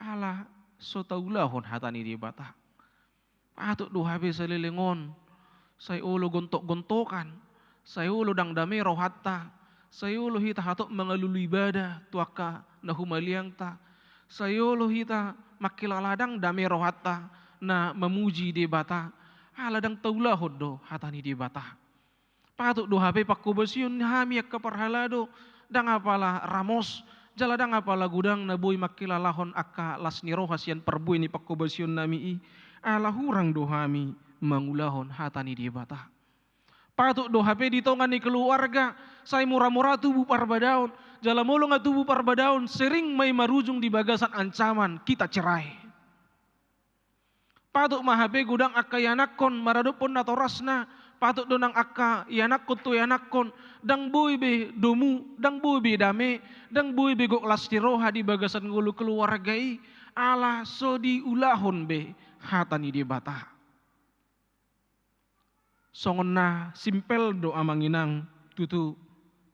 ala so taulahon hata ni Debata. Patut do hape saleleng on, sai olo gontok-gontokan, sai olo ndang dame rohanta, sai olo hita hatop mangalului ibada tu angka na humaliangta, sai olo hita mangkilala ndang dame rohanta na mamuji Debata, ala ndang taulahon do hata ni Debata. Patut do hape pangkobasion hami angka parhalado, ndang apala ramos, jala ndang apala godang na boi mangkilalahon angka las ni roha sian parbue ni pangkobasion nami i, ala hurang do hami mangulahon hata ni Debata. Patut do hape di tonga ni keluarga, sai mura-mura tubu parbadaon, jala molo nga tubu parbadaon, sering ma i marujung di bagasan ancaman, kita cerai. Patut ma hape godang angka ianakkon maradophon natorasna, patut do nang angka ianakkon tu ianakkon, ndang boi be domu, ndang boi be dame, ndang boi be gok las ni roha di bagasan ngolu keluarga i, ala so diulahon be hata ni Debata. Songon na simpel do amang inang tutu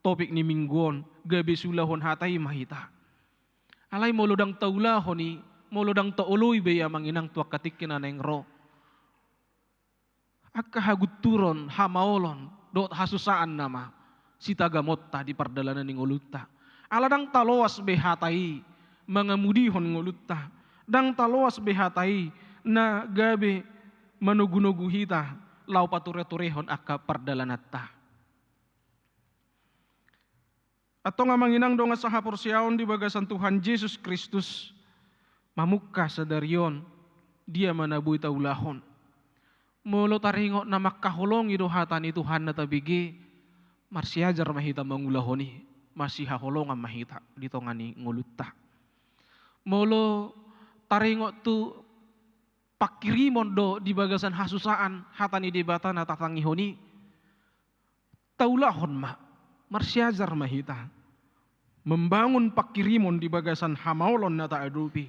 topik ni minggu on, gabe siulahon hata i ma hita. Alai molo ndang taulahon i, molo ndang taoloi be i amang inang tu angka tingki na naeng ro, angka hagunturon, hamaolon dohot hasusaan nama sitagamota di pardalanan ni ngolunta. Ala ndang taloas be hata i mangamudihon ngolunta, ndang taloas be hata i na gabe manogu-nogu hita laho pature-turehon angka pardalananta. Antong amang inang dongan sahaporseaon di bagasan Tuhan Jesus Kristus, mamungka sadari on, dia ma na boi taulahon? Molo taringot na mangkaholongi do hata ni Tuhan na tabege, marsiajar ma hita mangulahon i, marsihaholongan ma hita di tonga ni ngolunta. Molo taringot tu pangkirimon do di bagasan hasusaan hata ni Debata na tatangihon i, taulahon ma, marsiajar ma hita membangun pangkirimon di bagasan hamaolon na taadopi,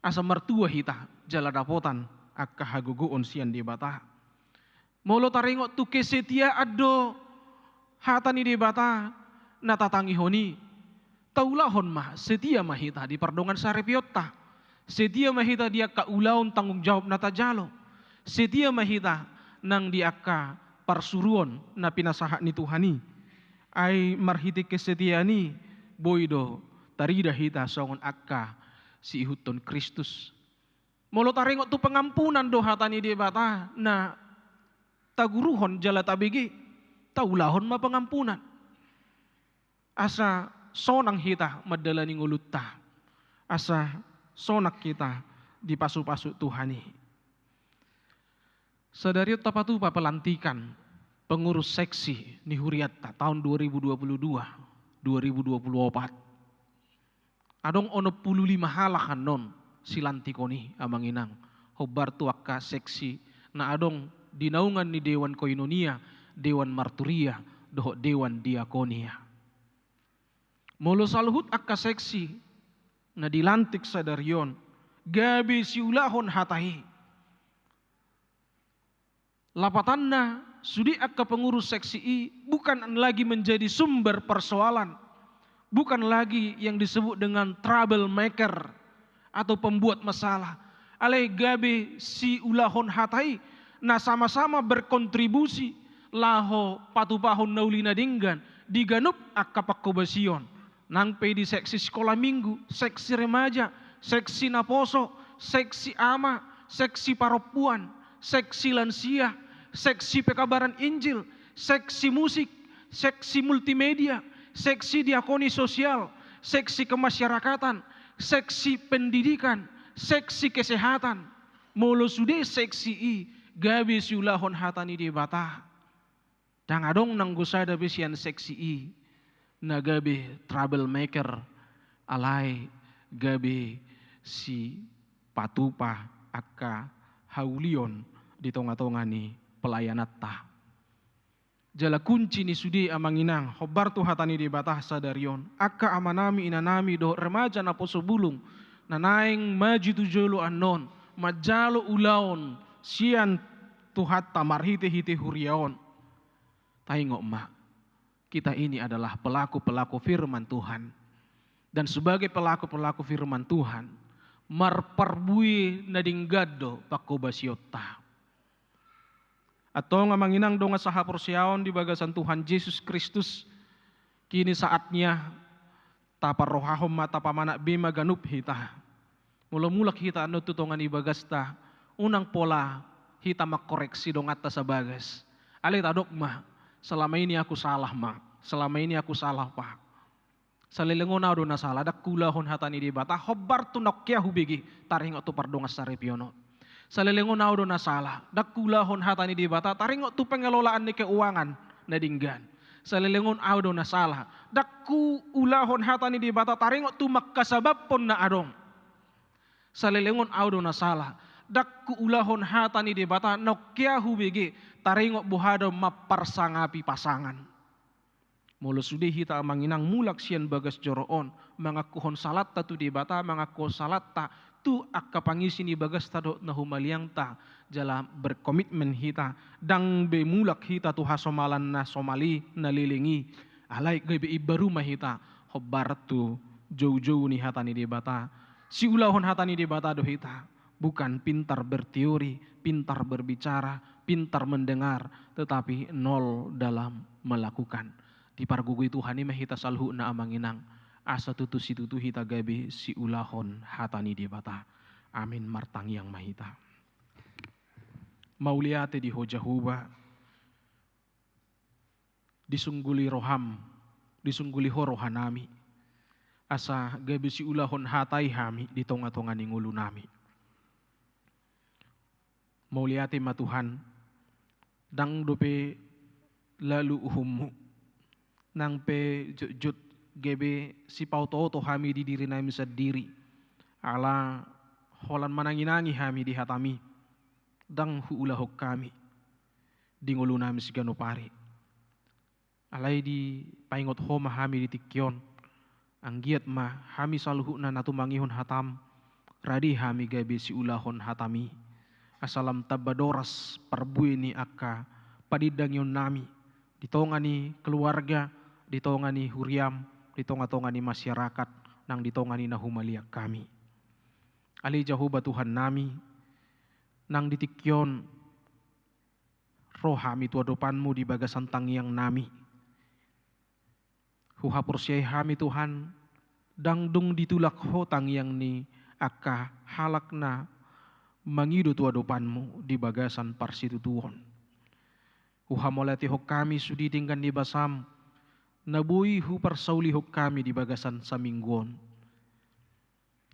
asa martua hita jala dapotan angka hagogoon sian Debata. Molo taringot tu kesetiaan do hata ni Debata na tatangihon i, taulahon ma, setia ma hita di pardongan saripionta, setia ma hita di angka ulaon tanggung jawab na tajalo, setia ma hita nang di angka parsuruon na pinasahat ni Tuhan i. Ai marhite kesetiaan i boi do tarida hita songon angka siihuthon Kristus. Molo taringot tu pengampunan do hata ni Debata na taguruhon jala tabege, taulahon ma pengampunan. Asa sonang hita mandalani ngolunta, asa sonang hita dipasu-pasu Tuhan i. Sadari on tapatupa pelantikan pengurus seksi ni hurianta taon dua ribu dua puluh dua, dua ribu dua puluh opat. Adong onom pulu lima halak annon silantikon i amang inang, hombar tu angka seksi na adong di naungan ni Dewan Koinonia, Dewan Marturia dohot Dewan Diakonia. Molo saluhut angka seksi na dilantik sadari on gabe siulahon hata i, lapatanna sude angka pengurus seksi i bukan lagi menjadi sumber persoalan, bukan lagi yang disebut dengan trouble maker atau pembuat masalah. Alai gabe siulahon hata i na sama-sama berkontribusi laho patupahon na uli na denggan di ganup angka pangkobasion. Nang pe di seksi sikola minggu, seksi remaja, seksi naposo, seksi ama, seksi parompuan, seksi lansia, seksi pekabaran Injil, seksi musik, seksi multimedia, seksi diakoni sosial, seksi kemasyarakatan, seksi pendidikan, seksi kesehatan. Molo sude seksi i gabe siulahon hata ni Debata, ndang adong nanggo sada pe sian seksi i na gabe trouble maker, alai gabe sipatupa angka haulion di tonga-tonga ni pelayananta. Jala kunci ni sude amang inang, hombar tu hata ni Debata sadari on, angka amanami, inanami dohot remaja naposo bulung na naeng maju tu jolo annon manjalo ulaon sian Tuhanta marhite-hite huria on. Taingot ma, Kita ini adalah pelaku-pelaku firman Tuhan. Dan sebagai pelaku-pelaku firman Tuhan, marparbue na denggan do pangkobasionta. Antong amang inang dongan sahaporseaon di bagasan Tuhan Jesus Kristus, kini saatnya taparrohahon ma, tapamanat be ma ganup hita. Molo mulak hita annon tu tonga ni bagasta, unang pola hita mangkoreksi donganta sabagas. Alai tadok ma, selama ini aku salah ma, selama ini aku salah pa. Saleleng on ahu do na sala, ndang huulahon hata ni Debata, hombar tu naung hea hubege, taringot tu pardongansaripeon on. Saleleng on ahu do na sala, ndang huulahon hata ni Debata, taringot tu pengelolaan ni keuangan na denggan. Saleleng on ahu do na sala, ndang huulahon hata ni Debata, taringot tu mangkasabamhon na adong. Saleleng on ahu do na sala, ndang huulahon hata ni Debata, naung hea hubege, taringot boha do mamparsangapi pasangan. Molo sude hita amang inang mulak sian bagas joro on, mangakuhon salanta tu Debata, mangakuhon salanta tu angka pangisi ni bagasta dohot na humaliangta, jala berkomitmen hita, ndang be mulak hita tu hasomalan na somal i, na leleng i, alai gabe imbaru ma hita hombar tu joujou ni hata ni Debata. Siulahon hata ni Debata do hita, bukan pintar berteori, pintar berbicara, pintar mendengar, tetapi nol dalam melakukan. Dipargogoi Tuhan i ma hita saluhutna amang inang, asa tutu situtu hita gabe siulahon hata ni Debata. Amin. Martangiang ma hita. Mauliate di Ho Jahowa, disungguli roham, disungguli Ho rohanami, asa gabe siulahon hata i hami di tonga-tonga ni ngolunami. Mauliate ma Tuhan, ndang dope lalu uhummu, nang pe jotjot gabe sipaotooto hami di dirinami sandiri, ala holan mananginangi hami di hatami, ndang huulahon hami di ngolunami siganup ari. Alai dipaingot Ho ma hami di tingki on, anggiat ma hami saluhutna na tumangihon hatam, rade hami gabe siulahon hatami, asa lam tamba doras parbue ni angka padindangionnami, di tonga ni keluarga, di tonga ni huriam, di tonga-tonga ni masyarakat, nang di tonga ni na humaliang hami. Ale Jahowa Tuhannami, nang di tingki on, ro hami tu adopanmu di bagasan tangiangnami. Huhaporseai hami Tuhan, ndang dung ditulak Ho tangiang ni angka halak na mangido tu adopanmu di bagasan parsitutuon. Huhamauliatehon hami sude denggan ni basam, na boi huparsaulihon hami di bagasan saminggu on.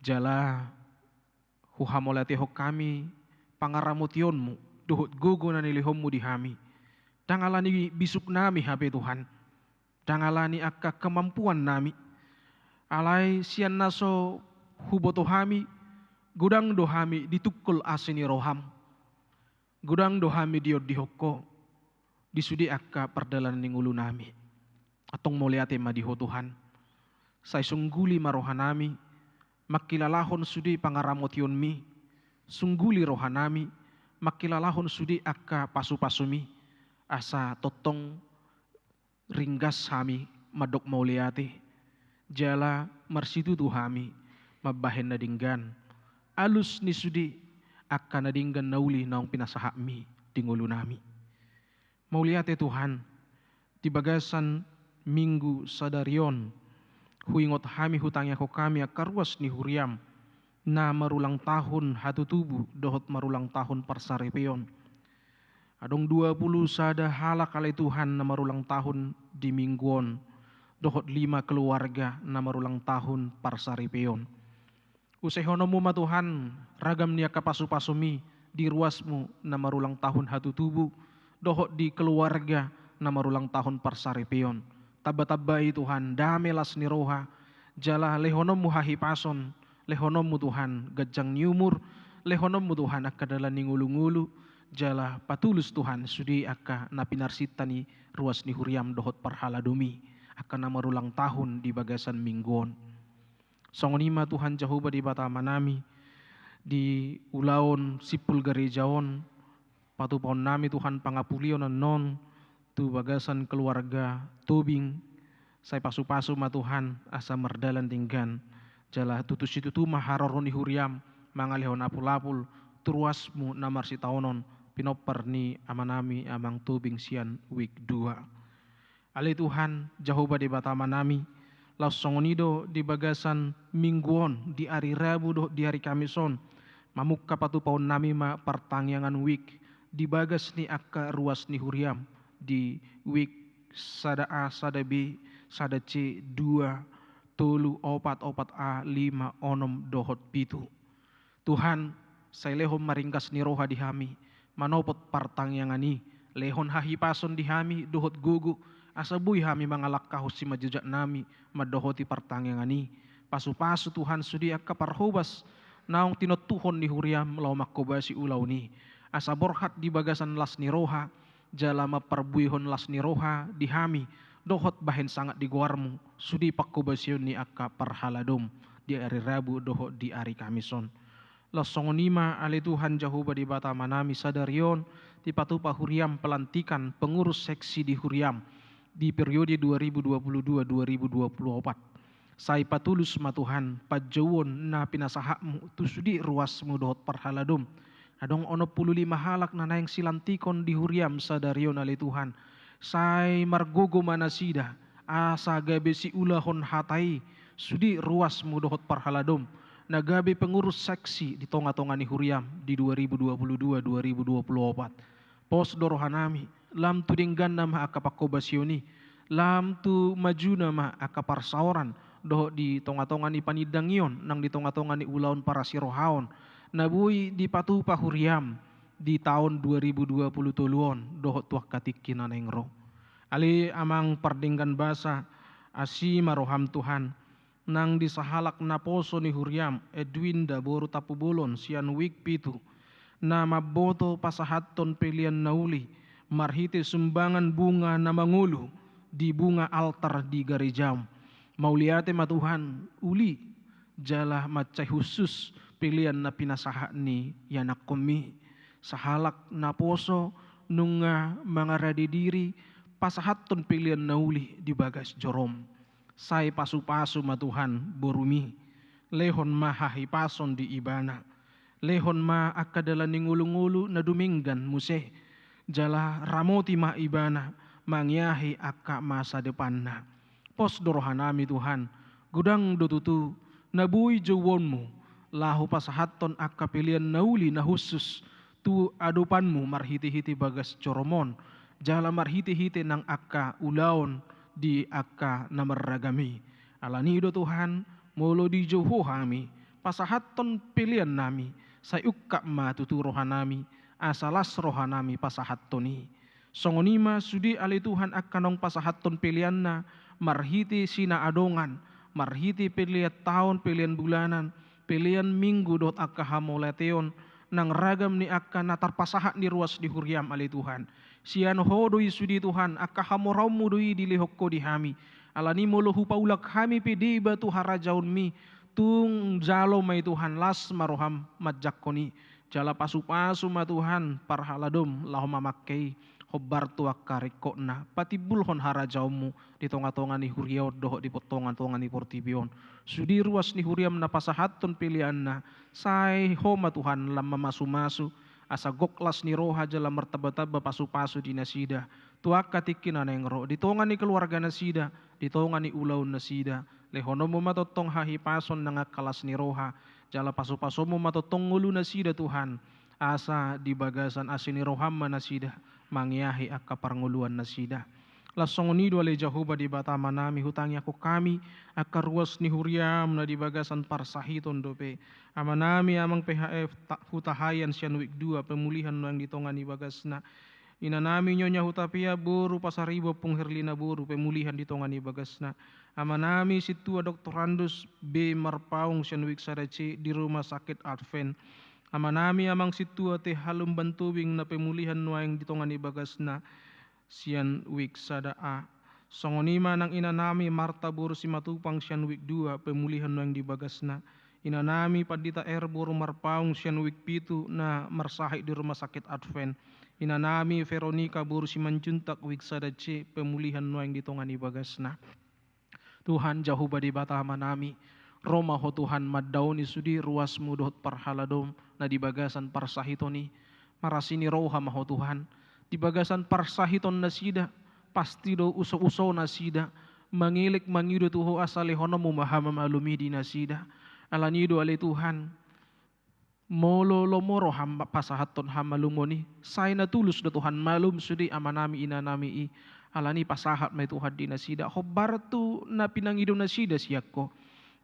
Jala huhamauliatehon hami pangaramotionmu dohot gogo na nilehonmu di hami. Ndang ala ni bisuknami hape Tuhan, ndang ala ni angka kemampuannami, alai sian na so huboto hami, godang do hami ditungkol asi ni roham. Godang do hami diondihon Ho di sude angka pardalanan ni ngolunami. Antong mauliate ma di Ho Tuhan. Sai sungguli ma rohanami mangkilalahon sude pangaramotionmi, sungguli rohanami mangkilalahon sude angka pasupasumi, asa tongtong ringgas hami mandok mauliate, jala marsitutu hami mambahen na denggan alus ni sude angka na denggan na uli naung pinasahatmi di ngolunami. Mauliate Tuhan, di bagasan Minggu sadari on, huingot hami, hutangiangkon hami angka ruas ni huriam na marulang tahun hatutubu dohot marulang tahun parsaripeon. Adong dua puluh sada halak ale Tuhan na marulang tahun di minggu on, dohot lima keluarga na marulang tahun parsaripeon. Usehononmu ma Tuhan ragam ni angka pasupasumi di ruasmu na marulang tahun hatutubu, dohot di keluarga na marulang tahun parsaripeon. Tambatambai Tuhan dame, las ni roha, jala lehononmu hahipason, lehononmu Tuhan ganjang ni umur, lehononmu Tuhan angka dalan ni ngolungolu, jala patulus Tuhan sude angka na pinarsinta ni ruas ni huriam dohot parhaladomi, angka na marulang tahun di bagasan minggu on. Songon i ma Tuhan Jahowa Debata Amanami, di ulaon simpul gareja on, patupaonnami Tuhan pangapulion annon, tu bagasan keluarga Tobing, sai pasu-pasu ma Tuhan asa mardalan denggan, jala tutu situtu ma haroro ni huriam mangalehon apul-apul tu ruasmu na marsitaonon pinompar ni amanami amang Tobing sian wik dua. Ale Tuhan, Jahowa Debata amanami, laos songon i do di bagasan minggu on, di ari Rabu dohot di ari Kamis on, mamungka patupaonnami ma partangiangan wik di bagas ni angka ruas ni huriam di wik sada A, sada B, sada C, dua, tolu, opat, opat A, lima, onom dohot pitu. Tuhan, sai lehon ma ringgas ni roha di hami manopot partangiangan i, lehon hahipason di hami dohot gogo, asa boi hami mangalangkahon simanjujutnami mandohoti partangiangan i. Pasu-pasu Tuhan sude angka parhobas naung tinontuhon ni huriam laho manghobasi ulaon i, asa borhat di bagasan las ni roha, jala mamparbuehon las ni roha di hami, dohot bahen sangap di goarmu, sude panghobasion ni angka parhaladom di ari Rabu dohot di ari Kamis on. Laos songon i ma ale Tuhan Jahowa Debata amanami sadari on, dipatupa huriam pelantikan pengurus seksi di huriam di periode dua ribu dua puluh dua dua ribu dua puluh opat. Sai patulus ma Tuhan panjouon na pinasahatmu tu sude ruasmu dohot parhaladom. Adong onom pulu lima halak na naeng silantikon di huriam sadari on ale Tuhan. Sai margogo ma nasida, asa gabe siulahon hata i sude ruasmu dohot parhaladom, na gabe pengurus seksi di tonga-tonga ni huriam di dua ribu dua puluh dua dua ribu dua puluh opat. Pos do rohanami, lam tu dengganna ma angka panghobasion i, lam tu majuna ma angka parsaoran, dohot di tonga-tonga ni panindangion, nang di tonga-tonga ni ulaon parasirohaon, na boi dipatupa huriam di taon dua ribu dua puluh tolu on, dohot tu angka tingki na naeng ro. Ale amang pardenggan basa, asi ma roham Tuhan, nang di sahalak naposo ni huriam, Edwin da boru Tampubolon sian wik pitu, na mamboto pasahathon pelean na uli, marhite sumbangan bunga na mangolu di bunga altar di garejam. Mauliate ma Tuhan, uli, jala mansai hushus pelean na pinasahat ni ianakhonmi. Sahalak naposo nunga mangarade diri, pasahathon pelean na uli di bagas jorom. Sai pasu-pasu ma Tuhan borumi, lehon ma hahipason di ibana, lehon ma angka dalan ni ngolu-ngolu na dumenggan muse, jala ramoti ma ibana mangiahi angka masa depanna. Pos do rohanami Tuhan, godang do tutu na boi jouonmu, laho pasahathon angka pelean na uli na hushus tu adopanmu marhite-hite bagas jorom on, jala marhite-hite nang angka ulaon di angka na marragam i. Alani do Tuhan, molo dijou Ho hami, pasahathon peleannami, sai ungkap ma tutu rohanami, asa las rohanami pasahathon i. Songon i ma sude ale Tuhan angka naung pasahathon peleanna, marhite sinaadongan, marhite pelean taon, pelean bulanan, pelean minggu dohot angka hamauliateon, nang ragam ni angka na tarpasahat ni ruas ni huriam ale Tuhan. Sian Ho do i sude Tuhan, angka hamoraonmu do i dilehon Ho di hami. Alani molo hupaulak hami pe deba tu harajaonmi, tung jalo ma i Tuhan, las ma roham manjangkon i. Jala pasu-pasu ma Tuhan parhaladom laho mamangke i, hombar tu angka ringkotna, patimbulhon harajaonmu di tonga-tonga ni huria on dohot di tonga-tonga ni portibi on. Sude ruas ni huriam na pasahathon peleanna, sai Ho ma Tuhan lam mamasu-masu, asa gok las ni roha jala martamba-tamba pasu-pasu di nasida, tu angka tingki na naeng ro, di tonga ni keluarga nasida, di tonga ni ulaon nasida. Lehononmu ma tongtong hahipason nang angka las ni roha, jala pasu-pasonmu ma tongtong ngolu nasida Tuhan, asa di bagasan asi ni roham ma nasida mangiahi angka parngoluan nasida. Laos songon i do ale Jahowa Debata amanami, hutangiangkon hami angka ruas ni huriam na di bagasan parsahiton dope. Amanami amang P H F ta-, Hutahaean sian wik dua, pemulihan nuaeng di tonga ni bagasna. Inanami Nyonya Hutapea boru Pasaribu Ompung Herlina boru, pemulihan di tonga ni bagasna. Amanami Sintua Doktorandus B Marpaung sian wik sada C di Rumah Sakit Advent. Amanami amang Sintua T Halumban Tobing na pemulihan nuaeng di tonga ni bagasna sian wik sada A. Songon i ma nang inanami Marta boru Simatupang sian wik dua, pemulihan nuaeng di bagasna. Inanami Pandita R boru Marpaung sian wik pitu na marsahit di Rumah Sakit Advent. Inanami Veronica boru Simanjuntak, wijk sada C, pemulihan nuaeng di tonga ni bagasna. Tuhan Jahowa Debata Amanami, ro ma Ho Tuhan mandaoni sude ruasMu dohot parhaladom na di bagasan parsahiton i. Marasi ni roha ma Ho Tuhan, di bagasan parsahiton nasida, pasti do uso-uso nasida mangelek mangido tu Ho asa lehononMu ma hamamalum i di nasida. Alani i do ale Tuhan, molo lomo rohaM pasahathon hamalumon i, sai na tulus do Tuhan malum sude amanami inanami i. Alani i pasahat ma i Tuhan di nasida hombar tu na pinangido nasida sian Ho.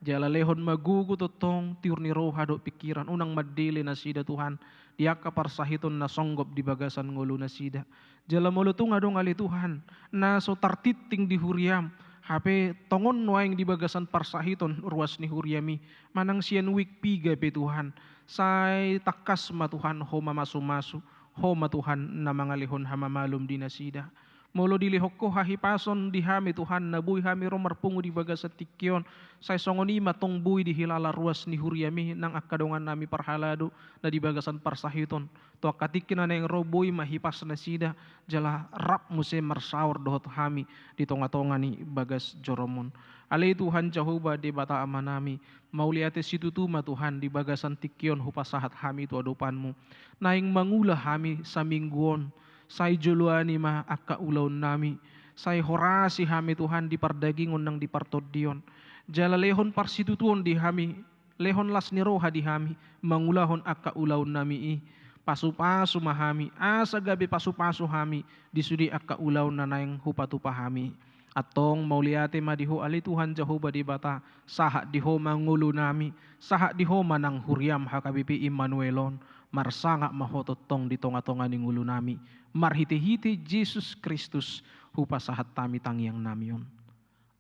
Jala lehon ma gogo tongtong, tiur ni roha dohot pingkiran, unang mandele nasida Tuhan di angka parsahiton na songgop di bagasan ngolu nasida. Jala molo tung adong ale Tuhan na so tartingting di huriaM, hape tongon nuaeng di bagasan parsahiton ruas ni huriaMi, manang sian wijk piga pe Tuhan, sai tangkas ma Tuhan Ho mamasumasu, Ho ma Tuhan na mangalehon hamamalum di nasida. Molo dilehon Ho hahipason di hami Tuhan, na boi hami ro marpungu di bagasan tingki on, sai songon i ma tong boi dihilala ruas ni huriaMi nang angka dongannami parhalado na di bagasan parsahiton. Tu angka tingki na naeng ro boi ma hipas nasida, jala rap muse marsaor dohot hami di tonga-tonga ni bagas joroMon. Ale Tuhan Jahowa Debata Amanami, mauliate situtu ma Tuhan di bagasan tingki on hupasahat hami tu adopanMu. Naeng mangula hami saminggu on, sai joloani ma angka ulaonnami, sai horasi hami Tuhan di pardagingon nang di partondion. Jala lehon parsitutuon di hami, lehon las ni roha di hami mangulahon angka ulaonnami i. Pasupasu ma hami asa gabe pasupasu hami di sude angka ulaon na naeng hupatupa hami. Antong mauliate ma di Ho ale Tuhan Jahowa Debata, sahat di Ho ma ngolunami, sahat di Ho ma nang huriaM H K B P Immanuel on. Marsangap ma Ho tongtong di tonga-tonga ni ngolunami. Marhite-hite Jesus Kristus hupasahat hami tangiangnami on.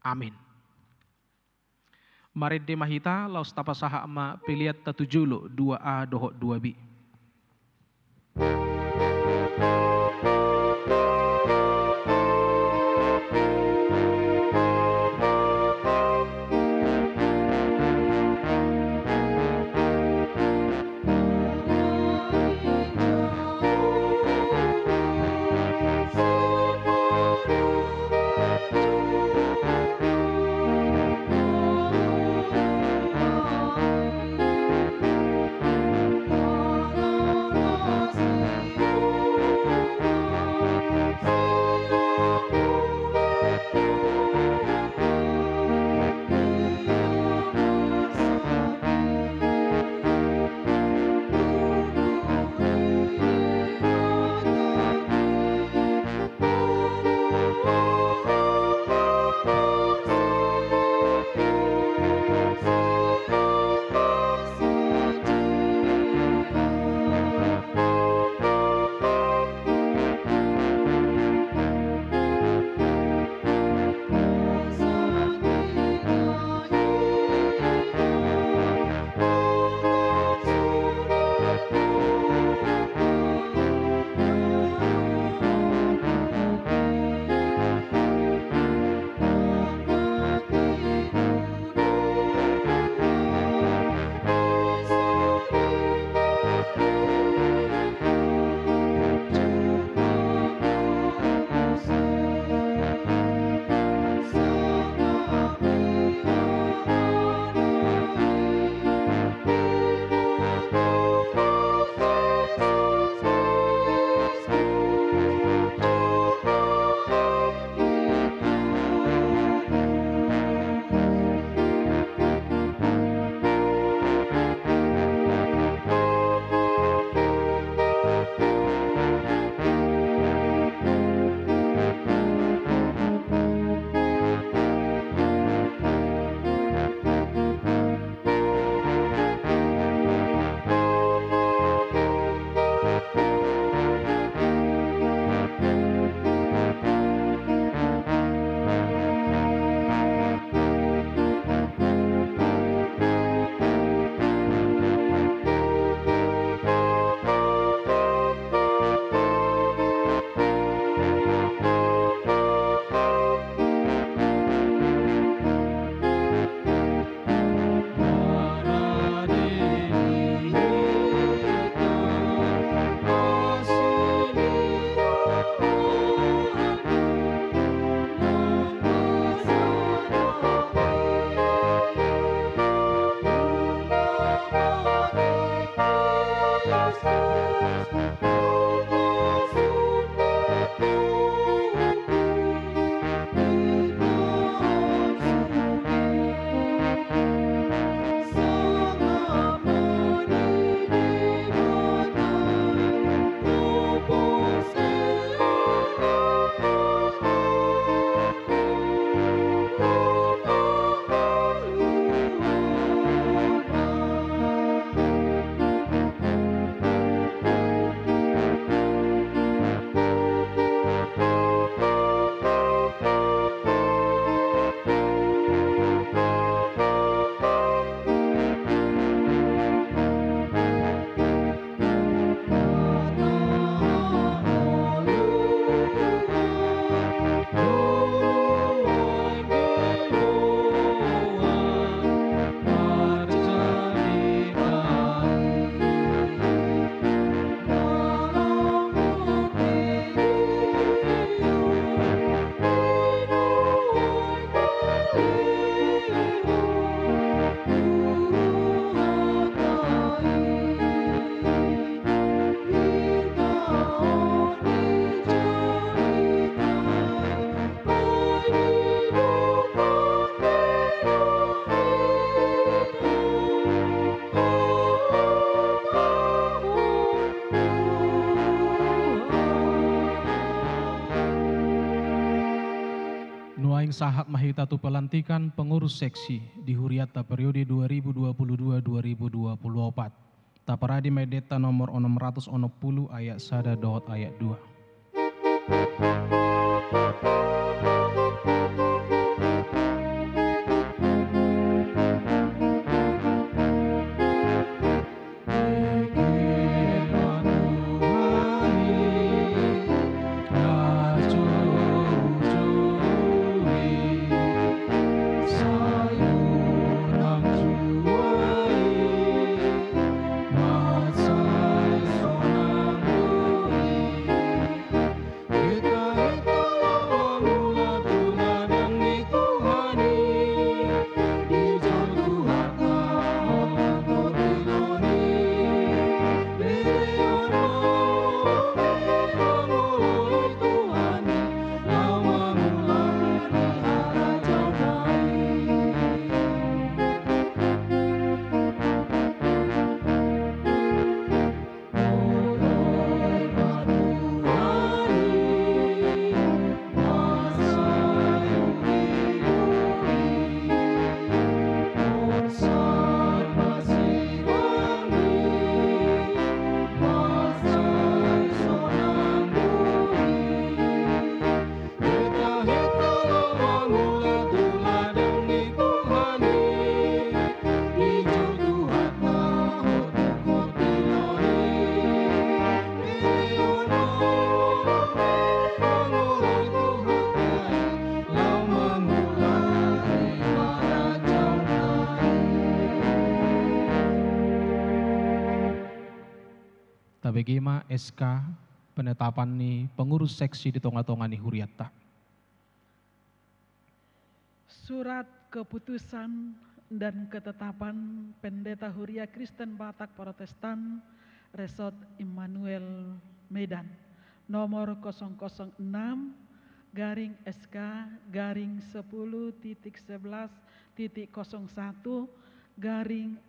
Amin. Marende ma hita, laos tapasahat ma pelean ta tu jolo dua A dohot dua B. Nuaeng sahat ma hita tu pelantikan pengurus seksi di hurianta periode dua ribu dua puluh dua dua ribu dua puluh opat. Taparade ma endenta nomor onom ratus onom pulu ayat sada dohot ayat dua. Tabege ma S K penetapan ni pengurus seksi di tonga-tonga ni hurianta. Surat keputusan dan ketetapan Pendeta Huria Kristen Batak Protestan Resort Immanuel Medan, nomor kosong kosong enam garing S K garing sepuluh titik sebelas titik kosong satu garing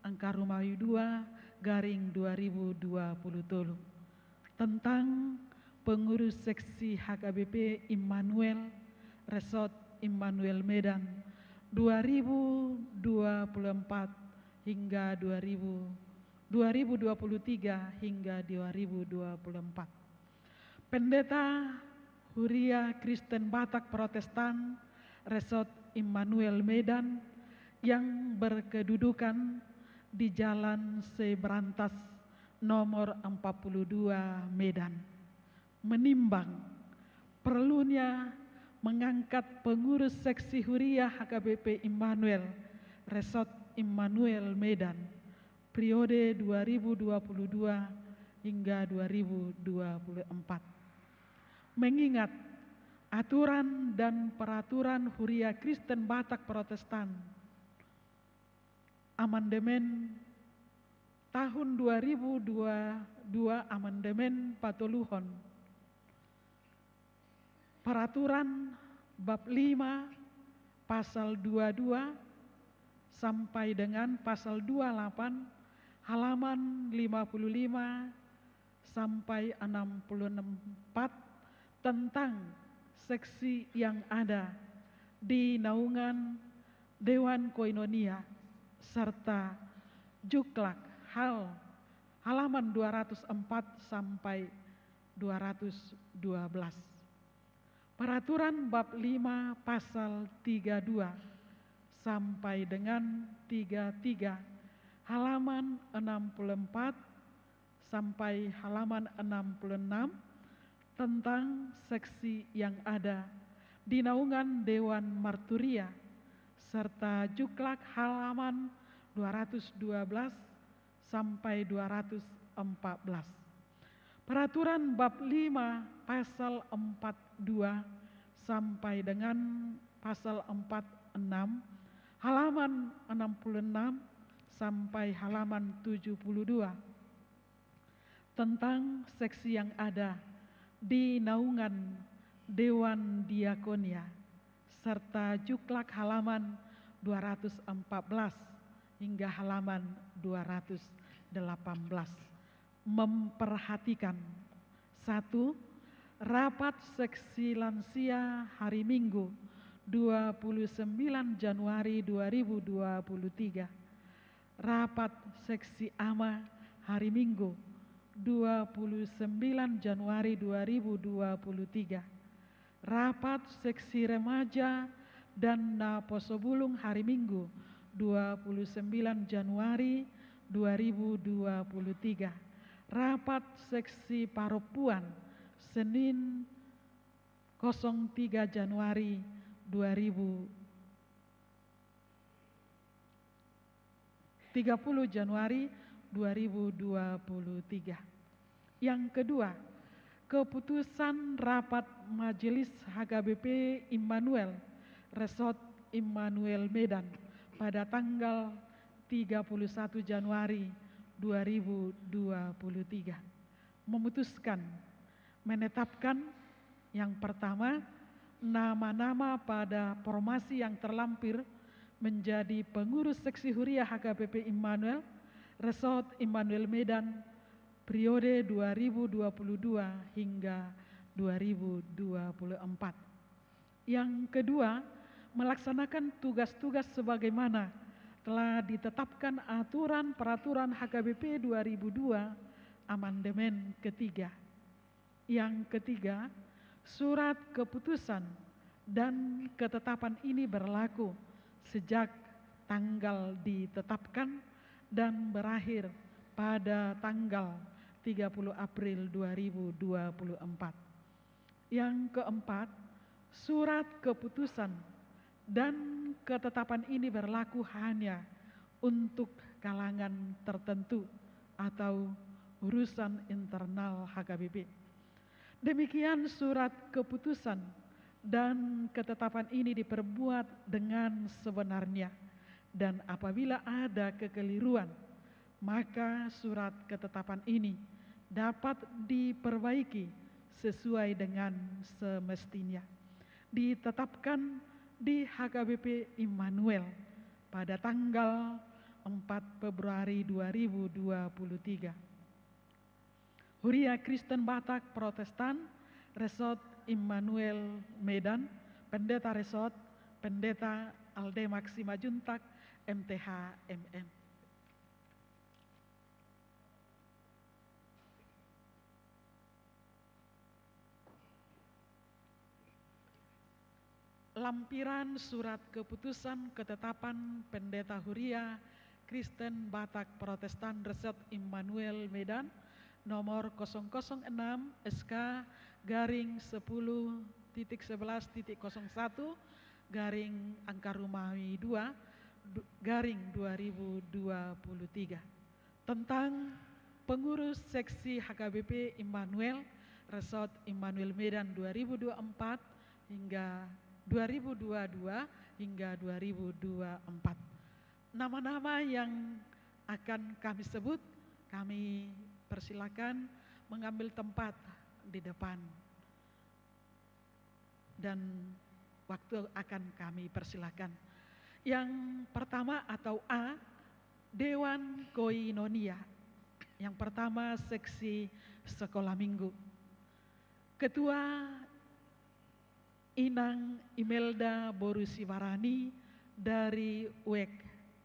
angka rumawi dua garing dua ribu dua puluh tolu. Tentang pengurus seksi H K B P Immanuel, Resort Immanuel Medan, dua ribu dua puluh empat hingga dua ribu, dua ribu dua puluh tiga hingga dua ribu dua puluh empat. Pendeta Huria Kristen Batak Protestan, Resort Immanuel Medan, yang berkedudukan di Jalan Seberantas nomor empat puluh dua, Medan, menimbang perlunya mengangkat pengurus seksi Huria H K B P Immanuel, Resort Immanuel Medan, periode dua ribu dua puluh dua hingga dua ribu dua puluh empat. Mengingat aturan dan peraturan Huria Kristen Batak Protestan, amandemen tahun dua ribu dua puluh dua, amandemen patoluhon, peraturan bab lima pasal dua dua sampai dengan pasal dua lapan, halaman lima puluh lima sampai enam puluh empat, tentang seksi yang ada di naungan Dewan Koinonia serta Juklak, hal halaman dua ratus empat sampai dua ratus dua belas. Peraturan bab lima pasal tiga dua sampai dengan tiga tiga, halaman enam puluh empat sampai halaman enam puluh enam, tentang seksi yang ada di naungan Dewan Marturia serta Juklak, halaman dua ratus dua belas sampai dua ratus empat belas. Peraturan bab lima pasal empat dua sampai dengan pasal empat enam, halaman enam puluh enam sampai halaman tujuh puluh dua, tentang seksi yang ada di naungan Dewan Diakonia serta Juklak, halaman dua ratus empat belas hingga halaman dua ratus delapan belas, memperhatikan: satu, rapat seksi lansia hari Minggu dua puluh sembilan Januari dua ribu dua puluh tiga. Rapat Seksi Ama hari Minggu, dua puluh sembilan Januari dua ribu dua puluh tiga. Rapat Seksi Remaja dan Naposobulung hari Minggu, dua puluh sembilan Januari dua ribu dua puluh tiga. Rapat Seksi Parompuan, Senin, kosong tiga Januari dua ribu, tiga puluh Januari dua ribu dua puluh tiga. Yang kedua, keputusan rapat Majelis H K B P Immanuel, Resort Immanuel Medan, pada tanggal tiga puluh satu Januari dua ribu dua puluh tiga, memutuskan, menetapkan, yang pertama, nama-nama pada formasi yang terlampir menjadi pengurus seksi huria H K B P Immanuel, Resort Immanuel Medan, periode dua ribu dua puluh dua hingga dua ribu dua puluh empat. Yang kedua, melaksanakan tugas-tugas sebagaimana telah ditetapkan aturan peraturan H K B P dua ribu dua, amandemen ketiga. Yang ketiga, surat keputusan dan ketetapan ini berlaku sejak tanggal ditetapkan dan berakhir pada tanggal tiga puluh April dua ribu dua puluh empat. Yang keempat, surat keputusan dan ketetapan ini berlaku hanya untuk kalangan tertentu atau urusan internal H K B P. Demikian surat keputusan dan ketetapan ini diperbuat dengan sebenarnya, dan apabila ada kekeliruan, maka surat ketetapan ini dapat diperbaiki sesuai dengan semestinya. Ditetapkan di H K B P Immanuel pada tanggal empat Februari dua ribu dua puluh tiga. Huria Kristen Batak Protestan, Resort Immanuel Medan, Pendeta Resort, Pendeta Aldemak Simanjuntak, M T H, M M. Lampiran surat keputusan ketetapan Pendeta Huria Kristen Batak Protestan Resort Immanuel Medan, nomor kosong kosong enam S K garing sepuluh titik sebelas titik kosong satu garing angka Rumawi dua du-, garing dua ribu dua puluh tiga. Tentang pengurus seksi H K B P Immanuel, Resort Immanuel Medan dua ribu dua puluh empat hingga dua ribu dua puluh dua hingga dua ribu dua puluh empat. Nama-nama yang akan kami sebut, kami persilakan mengambil tempat di depan. Dan waktu akan kami persilakan. Yang pertama atau A, Dewan Koinonia. Yang pertama, seksi sekolah minggu. Ketua, Inang Imelda boru Sibarani dari W E K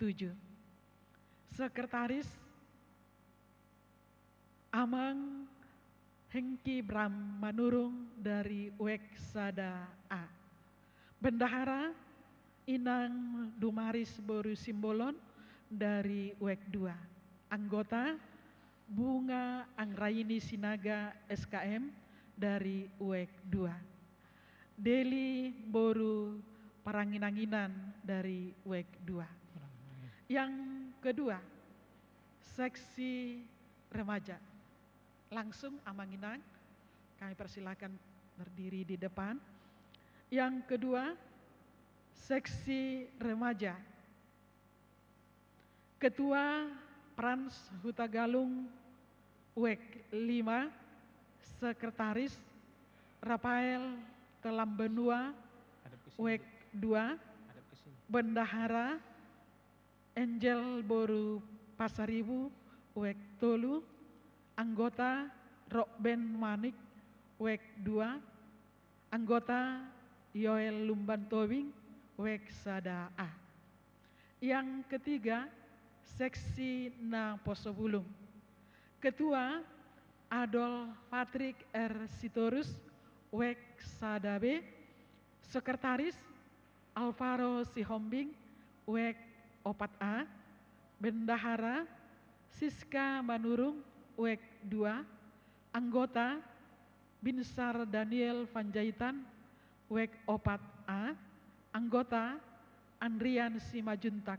tujuh. Sekretaris, Amang Hengki Bram Manurung dari W E K sada A. Bendahara, Inang Dumaris boru Simbolon dari W E K dua. Anggota, Bunga Anggraini Sinaga S K M dari W E K dua. Deli boru Paranginanginan dari W E K dua. Yang kedua, seksi remaja. Langsung Amang Inang, kami persilakan berdiri di depan. Yang kedua, seksi remaja. Ketua, Frans Hutagalung, W E K lima. Sekretaris, Rafael Telambenua, W E K dua. Bendahara, Angel boru Pasaribu, W E K tolu. Anggota, Rokben Manik, W E K dua. Anggota, Yoel Lumban Tobing, wek sada A. Yang ketiga, seksi na poso bulung. Ketua, Adolf Patrick R Sitorus, wek sada B. Sekretaris, Alvaro Sihombing, wek opat A. Bendahara, Siska Manurung, wek dua. Anggota, Binsar Daniel Panjaitan, wek opat A. Anggota, Andrian Simajuntak,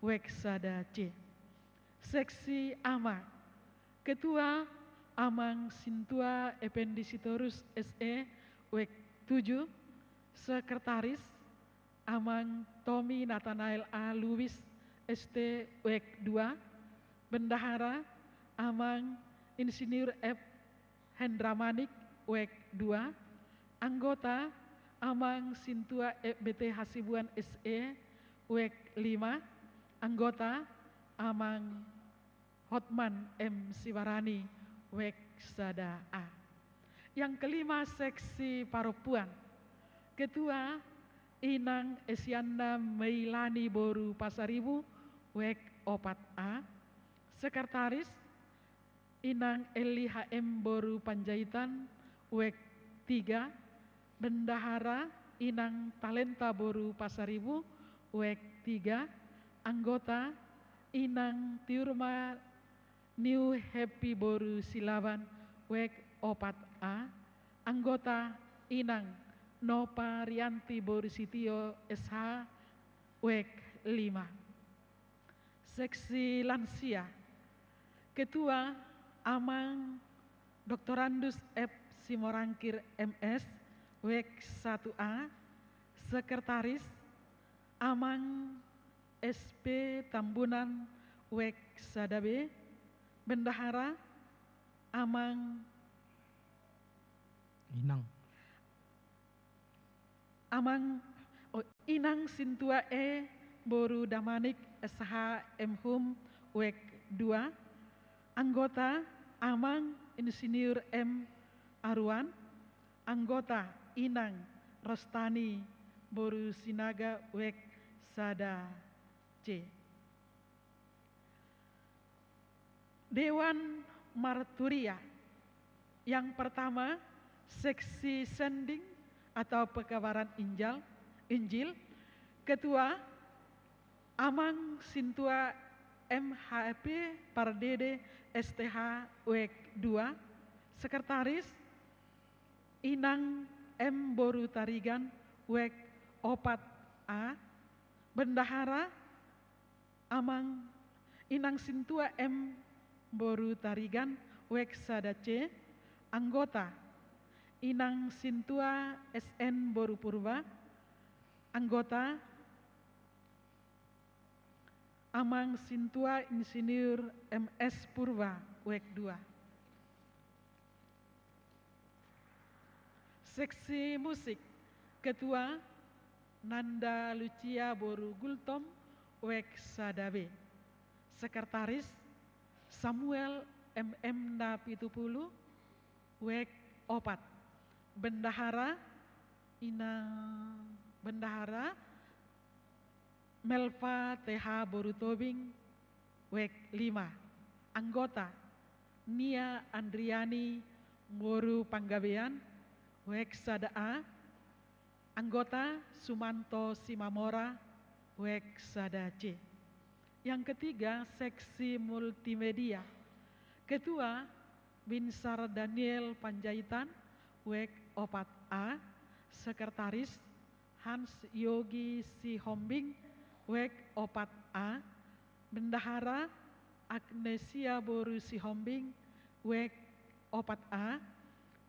wek sada C. Seksi Ama. Ketua, Amang Sintua Ependi Sitorus S E, wek tujuh. Sekretaris, Amang Tomi Natanael A Lubis S T, wek dua. Bendahara, Amang Insinyur F Hendra Manik, wek dua. Anggota, Amang Sintua F B T Hasibuan S E, wek lima. Anggota, Amang Hotman M Sibarani, wek sada A. Yang kelima, seksi parompuan. Ketua, Inang Esianna Meilani boru Pasaribu, wek opat A. Sekretaris, Inang Eli H M boru Panjaitan, wek tiga. Bendahara, Inang Talenta boru Pasaribu, wek tiga. Anggota, Inang Tiurma New Happy boru Silaban, wek opat A. Anggota, Inang Nopa Rianti boru Sitio S H, wek lima. Seksi lansia. Ketua, Amang Doktorandus F Simorangkir M S, wek satu A. Sekretaris, Amang S P Tambunan, wek sada B. Bendahara, Amang Inang. Amang, oh, Inang Sintua E boru Damanik S H M Hum, wek dua. Anggota, Amang Insinyur M Aruan. Anggota, Inang Rostani boru Sinaga, wek sada C. Dewan Marturia. Yang pertama, seksi sending atau pekabaran Injil, Injil. Ketua, Amang Sintua M H P Pardede S T H, wek dua. Sekretaris, Inang M boru Tarigan, wek opat A. Bendahara, Amang Inang Sintua M boru Tarigan, wek sada C. Anggota, Inang Sintua S N boru Purba. Anggota, Amang Sintua Insinyur M S Purba, wek dua. Seksi musik. Ketua, Nanda Lucia boru Gultom, wek sada B. Sekretaris, Samuel M M Napitupulu, wek opat. Bendahara, Inang Bendahara, Melva T H boru Tobing, wek lima. Anggota, Nia Andriani boru Panggabean, wek sada A. Anggota, Sumanto Simamora, wek sada C. Yang ketiga, seksi multimedia. Ketua, Binsar Daniel Panjaitan, wek opat A. Sekretaris, Hans Yogi Sihombing, wek opat A. Bendahara, Agnesia boru Sihombing, wek opat A.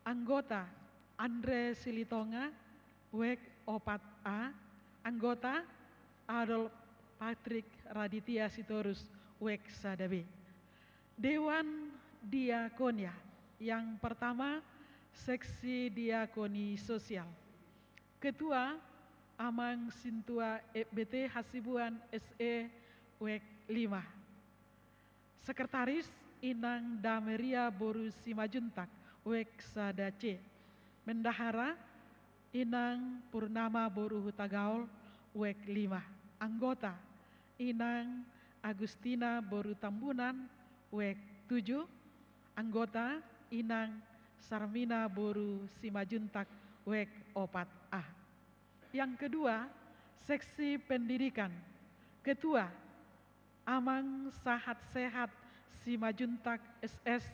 Anggota, Andre Silitonga, wek opat A. Anggota, Adolf Patrick Raditya Sitorus, wek sada B. Dewan Diakonia. Yang pertama, seksi diakoni sosial. Ketua, Amang Sintua F B T Hasibuan S E, wek lima. Sekretaris, Inang Dameria boru Simajuntak, wek sada C. Bendahara, Inang Purnama boru Hutagaol, uek lima. Anggota: Inang Agustina boru Tambunan, uek tujuh. Anggota: Inang Sarmina boru Simanjuntak, uek opat A. Yang kedua, seksi pendidikan. Ketua: Amang Sahat Sehat Simanjuntak S S,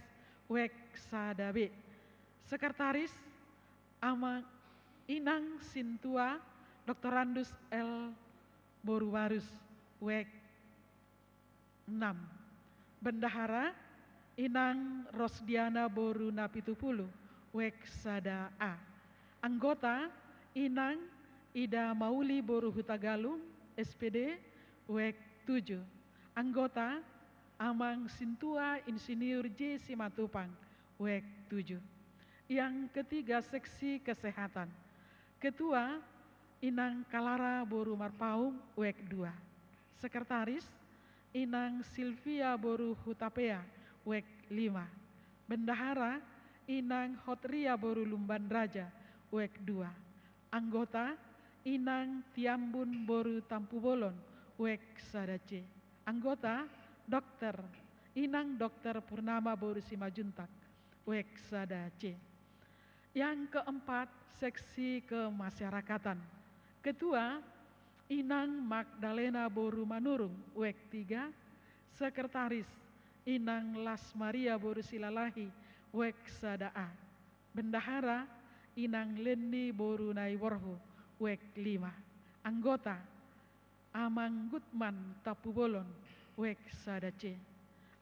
uek sada B. Sekretaris: Amang Inang Sintua Doktorandus L boru Barus, uek enam. Bendahara: Inang Rosdiana boru Napitupulu, uek sada A. Anggota: Inang Ida Mauli boru Hutagalung, S P D, uek tujuh. Anggota: Amang Sintua Insinyur J Simatupang, uek tujuh. Yang ketiga, seksi kesehatan. Ketua: Inang Kalara boru Marpaung, uek dua. Sekretaris: Inang Silvia boru Hutapea, uek lima. Bendahara: Inang Hotria boru Lumban Raja, uek dua. Anggota: Inang Tiambun boru Tampubolon, uek sada C. Anggota: Dokter: Inang Dokter Purnama boru Simanjuntak, uek sada C. Yang keempat, seksi kemasyarakatan. Ketua: Inang Magdalena boru Manurung, uek tiga. Sekretaris: Inang Las Maria boru Silalahi, uek sada A. Bendahara: Inang Lenny boru Naiborhu, uek lima. Anggota: Amang Gutman Tampubolon, uek sada C.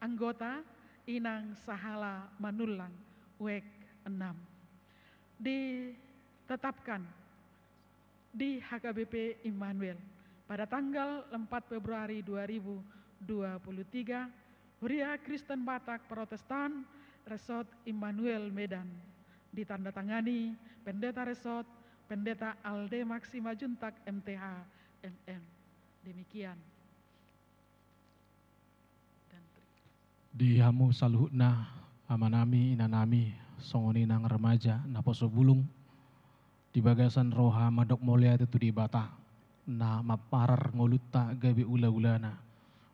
Anggota: Inang Sahala Manullang, uek enam. Ditetapkan di H K B P Immanuel pada tanggal empat Februari dua ribu dua puluh tiga, Huria Kristen Batak Protestan Resort Immanuel Medan, ditandatangani Pendeta Resort, Pendeta Alde Maxima Juntak, M T H, M M. Demikian. Dan terima kasih. Di hamu saluhutna, amanami, inanami, songon i nang remaja naposo bulung, di bagasan roha mandok mauliate tu Debata, na mamparar ngolunta gabe ulaulana.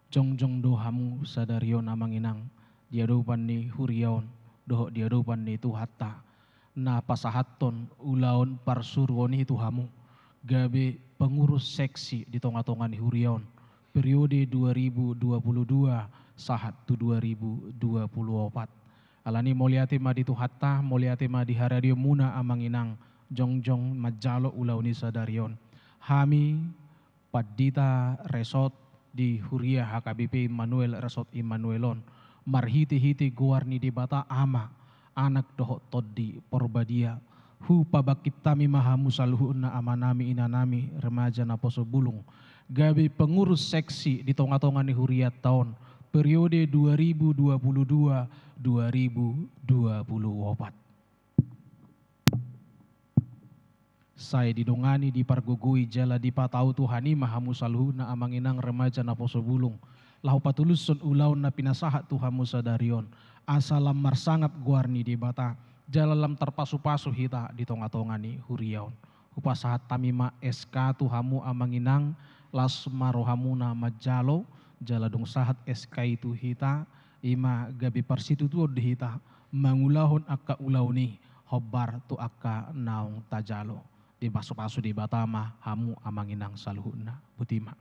Jongjong do hamu sadari on, amang inang, di adopan ni huria on dohot di adopan ni Tuhanta, na pasahathon ulaon parsuruon i tu hamu, gabe pengurus seksi di tongatonga ni huria on, periode dua ribu dua puluh dua sahat tu dua ribu dua puluh opat. Alani i mauliate ma di Tuhanta, mauliate ma di haradionmuna, amang inang, jongjong manjalo ulaon i sadari on. Hami, Pandita Resort di Huria H K B P Immanuel Resort Immanuel on, marhitehite goar ni Debata Ama, Anak dohot Tondi Porbadia, hupabangkit hami ma hamu saluhutna, amanami, inanami, remaja naposo bulung, gabe pengurus seksi di tongatonga ni hurianta on, periode dua ribu dua puluh dua, dua ribu dua puluh opat. Sai didongani, dipargogoi jala dipatau Tuhan i ma hamu saluhutna, amang inang, remaja naposo bulung, laho patulushon ulaon na pinasahat tu hamu sadari on, asa lam marsangap goar ni Debata jala lam tarpasupasu hita di tongatonga ni huria on. Hupasahat hami ma S K tu hamu, amang inang, las ma rohamuna manjalo, jala dung sahat S K i tu hita, i ma gabe parsitutuon di hita mangulahon angka ulaon i hombar tu angka naung tajalo. Dipasupasu Debata ma hamu, amang inang, saluhutna. Boti ma.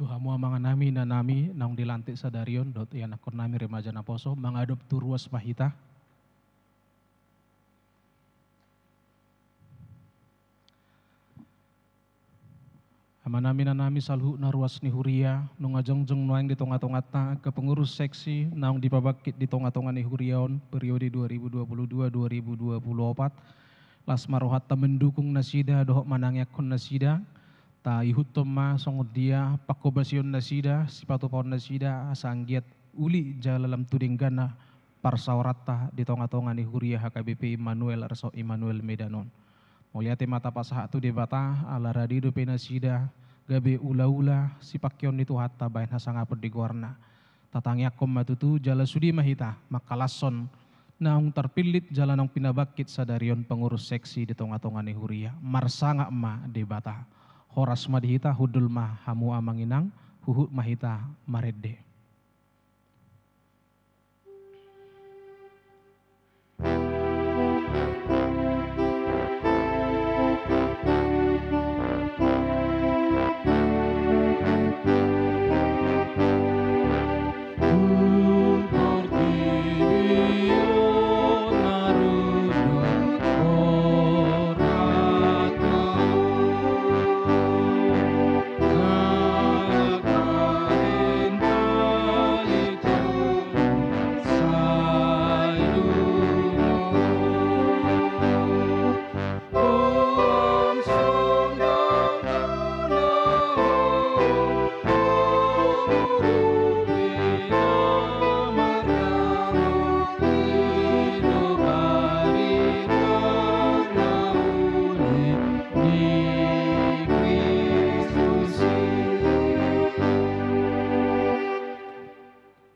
Hamu amanami, inanami, naung dilantik sadari on, dohot ianakkonnami remaja naposo, mangadop tu ruas ma hita. Amanami, inanami, saluhutna ruas ni huria, nunga jongjong nuaeng di tongatonganta angka pengurus seksi naung dipabangkit di tongatonga ni huria on periode dua ribu dua puluh dua dua ribu dua puluh opat. Las ma rohanta mendukung nasida dohot manangiangkon nasida. Taihuthon ma songon dia panghobasion nasida, sipatupaon nasida, asa anggiat uli jala lam tu denggan parsaoranta di tongatonga ni huria H K B P Immanuel, Resort Immanuel Medan on. Mauliate ma tapasahat tu Debata, ala rade dope nasida gabe ulaula sipangkeon ni Tuhanta bahen hasangapon di goarna. Tatangiangkon ma tutu, jala sude ma hita mangkalashon naung tarpillit jala naung pinabangkit sadari on pengurus seksi di tongatonga ni huria. Marsangap ma Debata. Horas ma di hita, hundul ma hamu amang inang, huhut ma hita marende.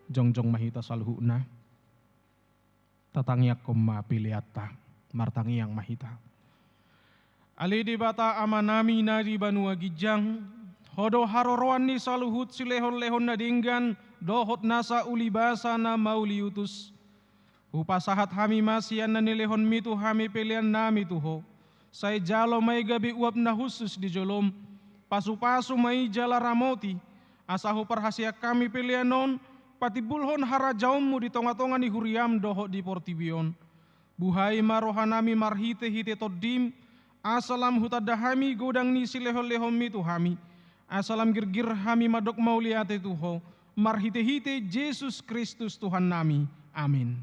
Jongjong ma hita saluhutna. Tatangiangkon ma peleanta. Martangiang ma hita. Ale Debata Amanami na di banua ginjang, Ho do haroroan ni saluhut silehonlehon na denggan dohot nasa ulibasa na mauliutus. Hupasahat hami ma sian na nilehonmi tu hami peleannami tu Ho. Sai jalo ma i gabe uap na hushus di jolom. Pasupasu ma i jala ramoti, asa huparhaseang hami pelean on patimbulhon harajaonmu di tongatonga ni huriam dohot di portibi on. Buhai ma rohanami marhitehite Tondim, asa lam hutanda hami godang ni silehonlehonmi tu hami, asa lam girgir hami mandok mauliate tu Ho, marhitehite Jesus Kristus Tuhannami. Amin.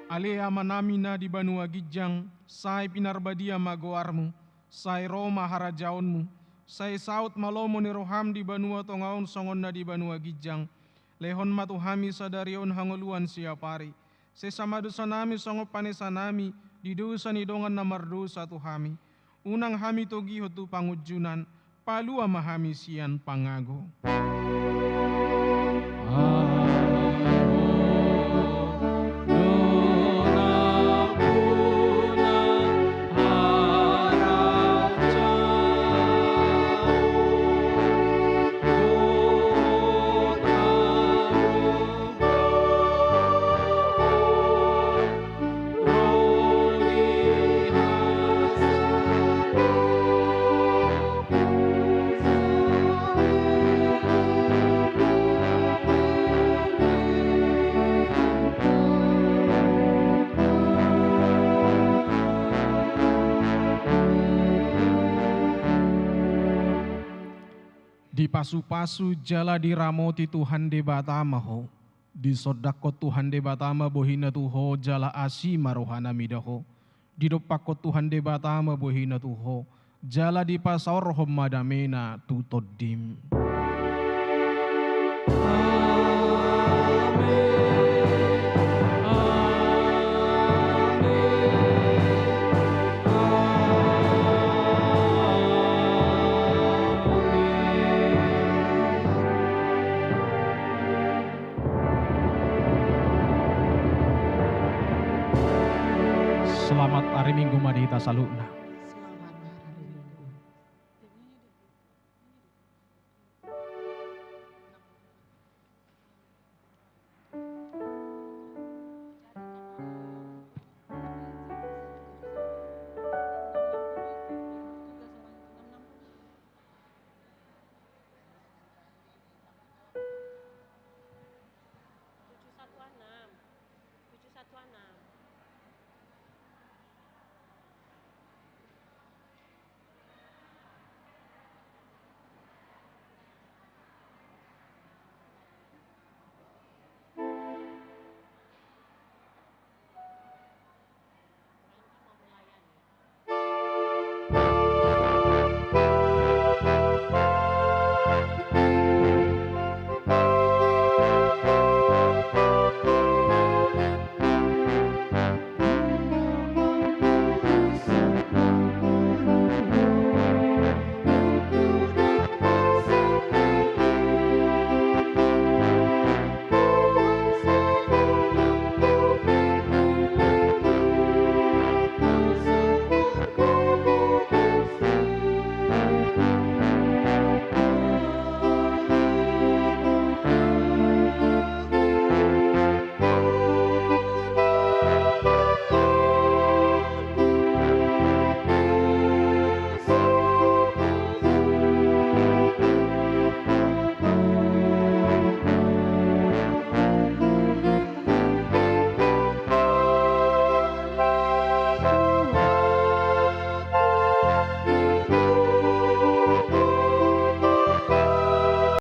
Ale Amanami na di banua ginjang, sai pinarbadia ma goarmu, sai ro ma harajaonmu, sai saut ma lomo ni roham di banua tonga on songon na di banua ginjang. Lehon ma tu hami sadari on hangoluan siapari. Sesa ma dosanami songon panesanami di dosa ni dongan na mardosa tu hami. Unang hami togihon tu pangunjunan, palua ma hami sian pangago. Dipasupasu jala diramoti Tuhan Debata ma ho. Disondangkon Tuhan Debata ma bohina tu ho jala asi ma rohana mida ho. Didompakkon Tuhan Debata ma bohina tu ho, jala dipasaorhon ma damena tu tondim. Amen. Amen. Amen. Selamat ari Minggu ma di hita saluhutna.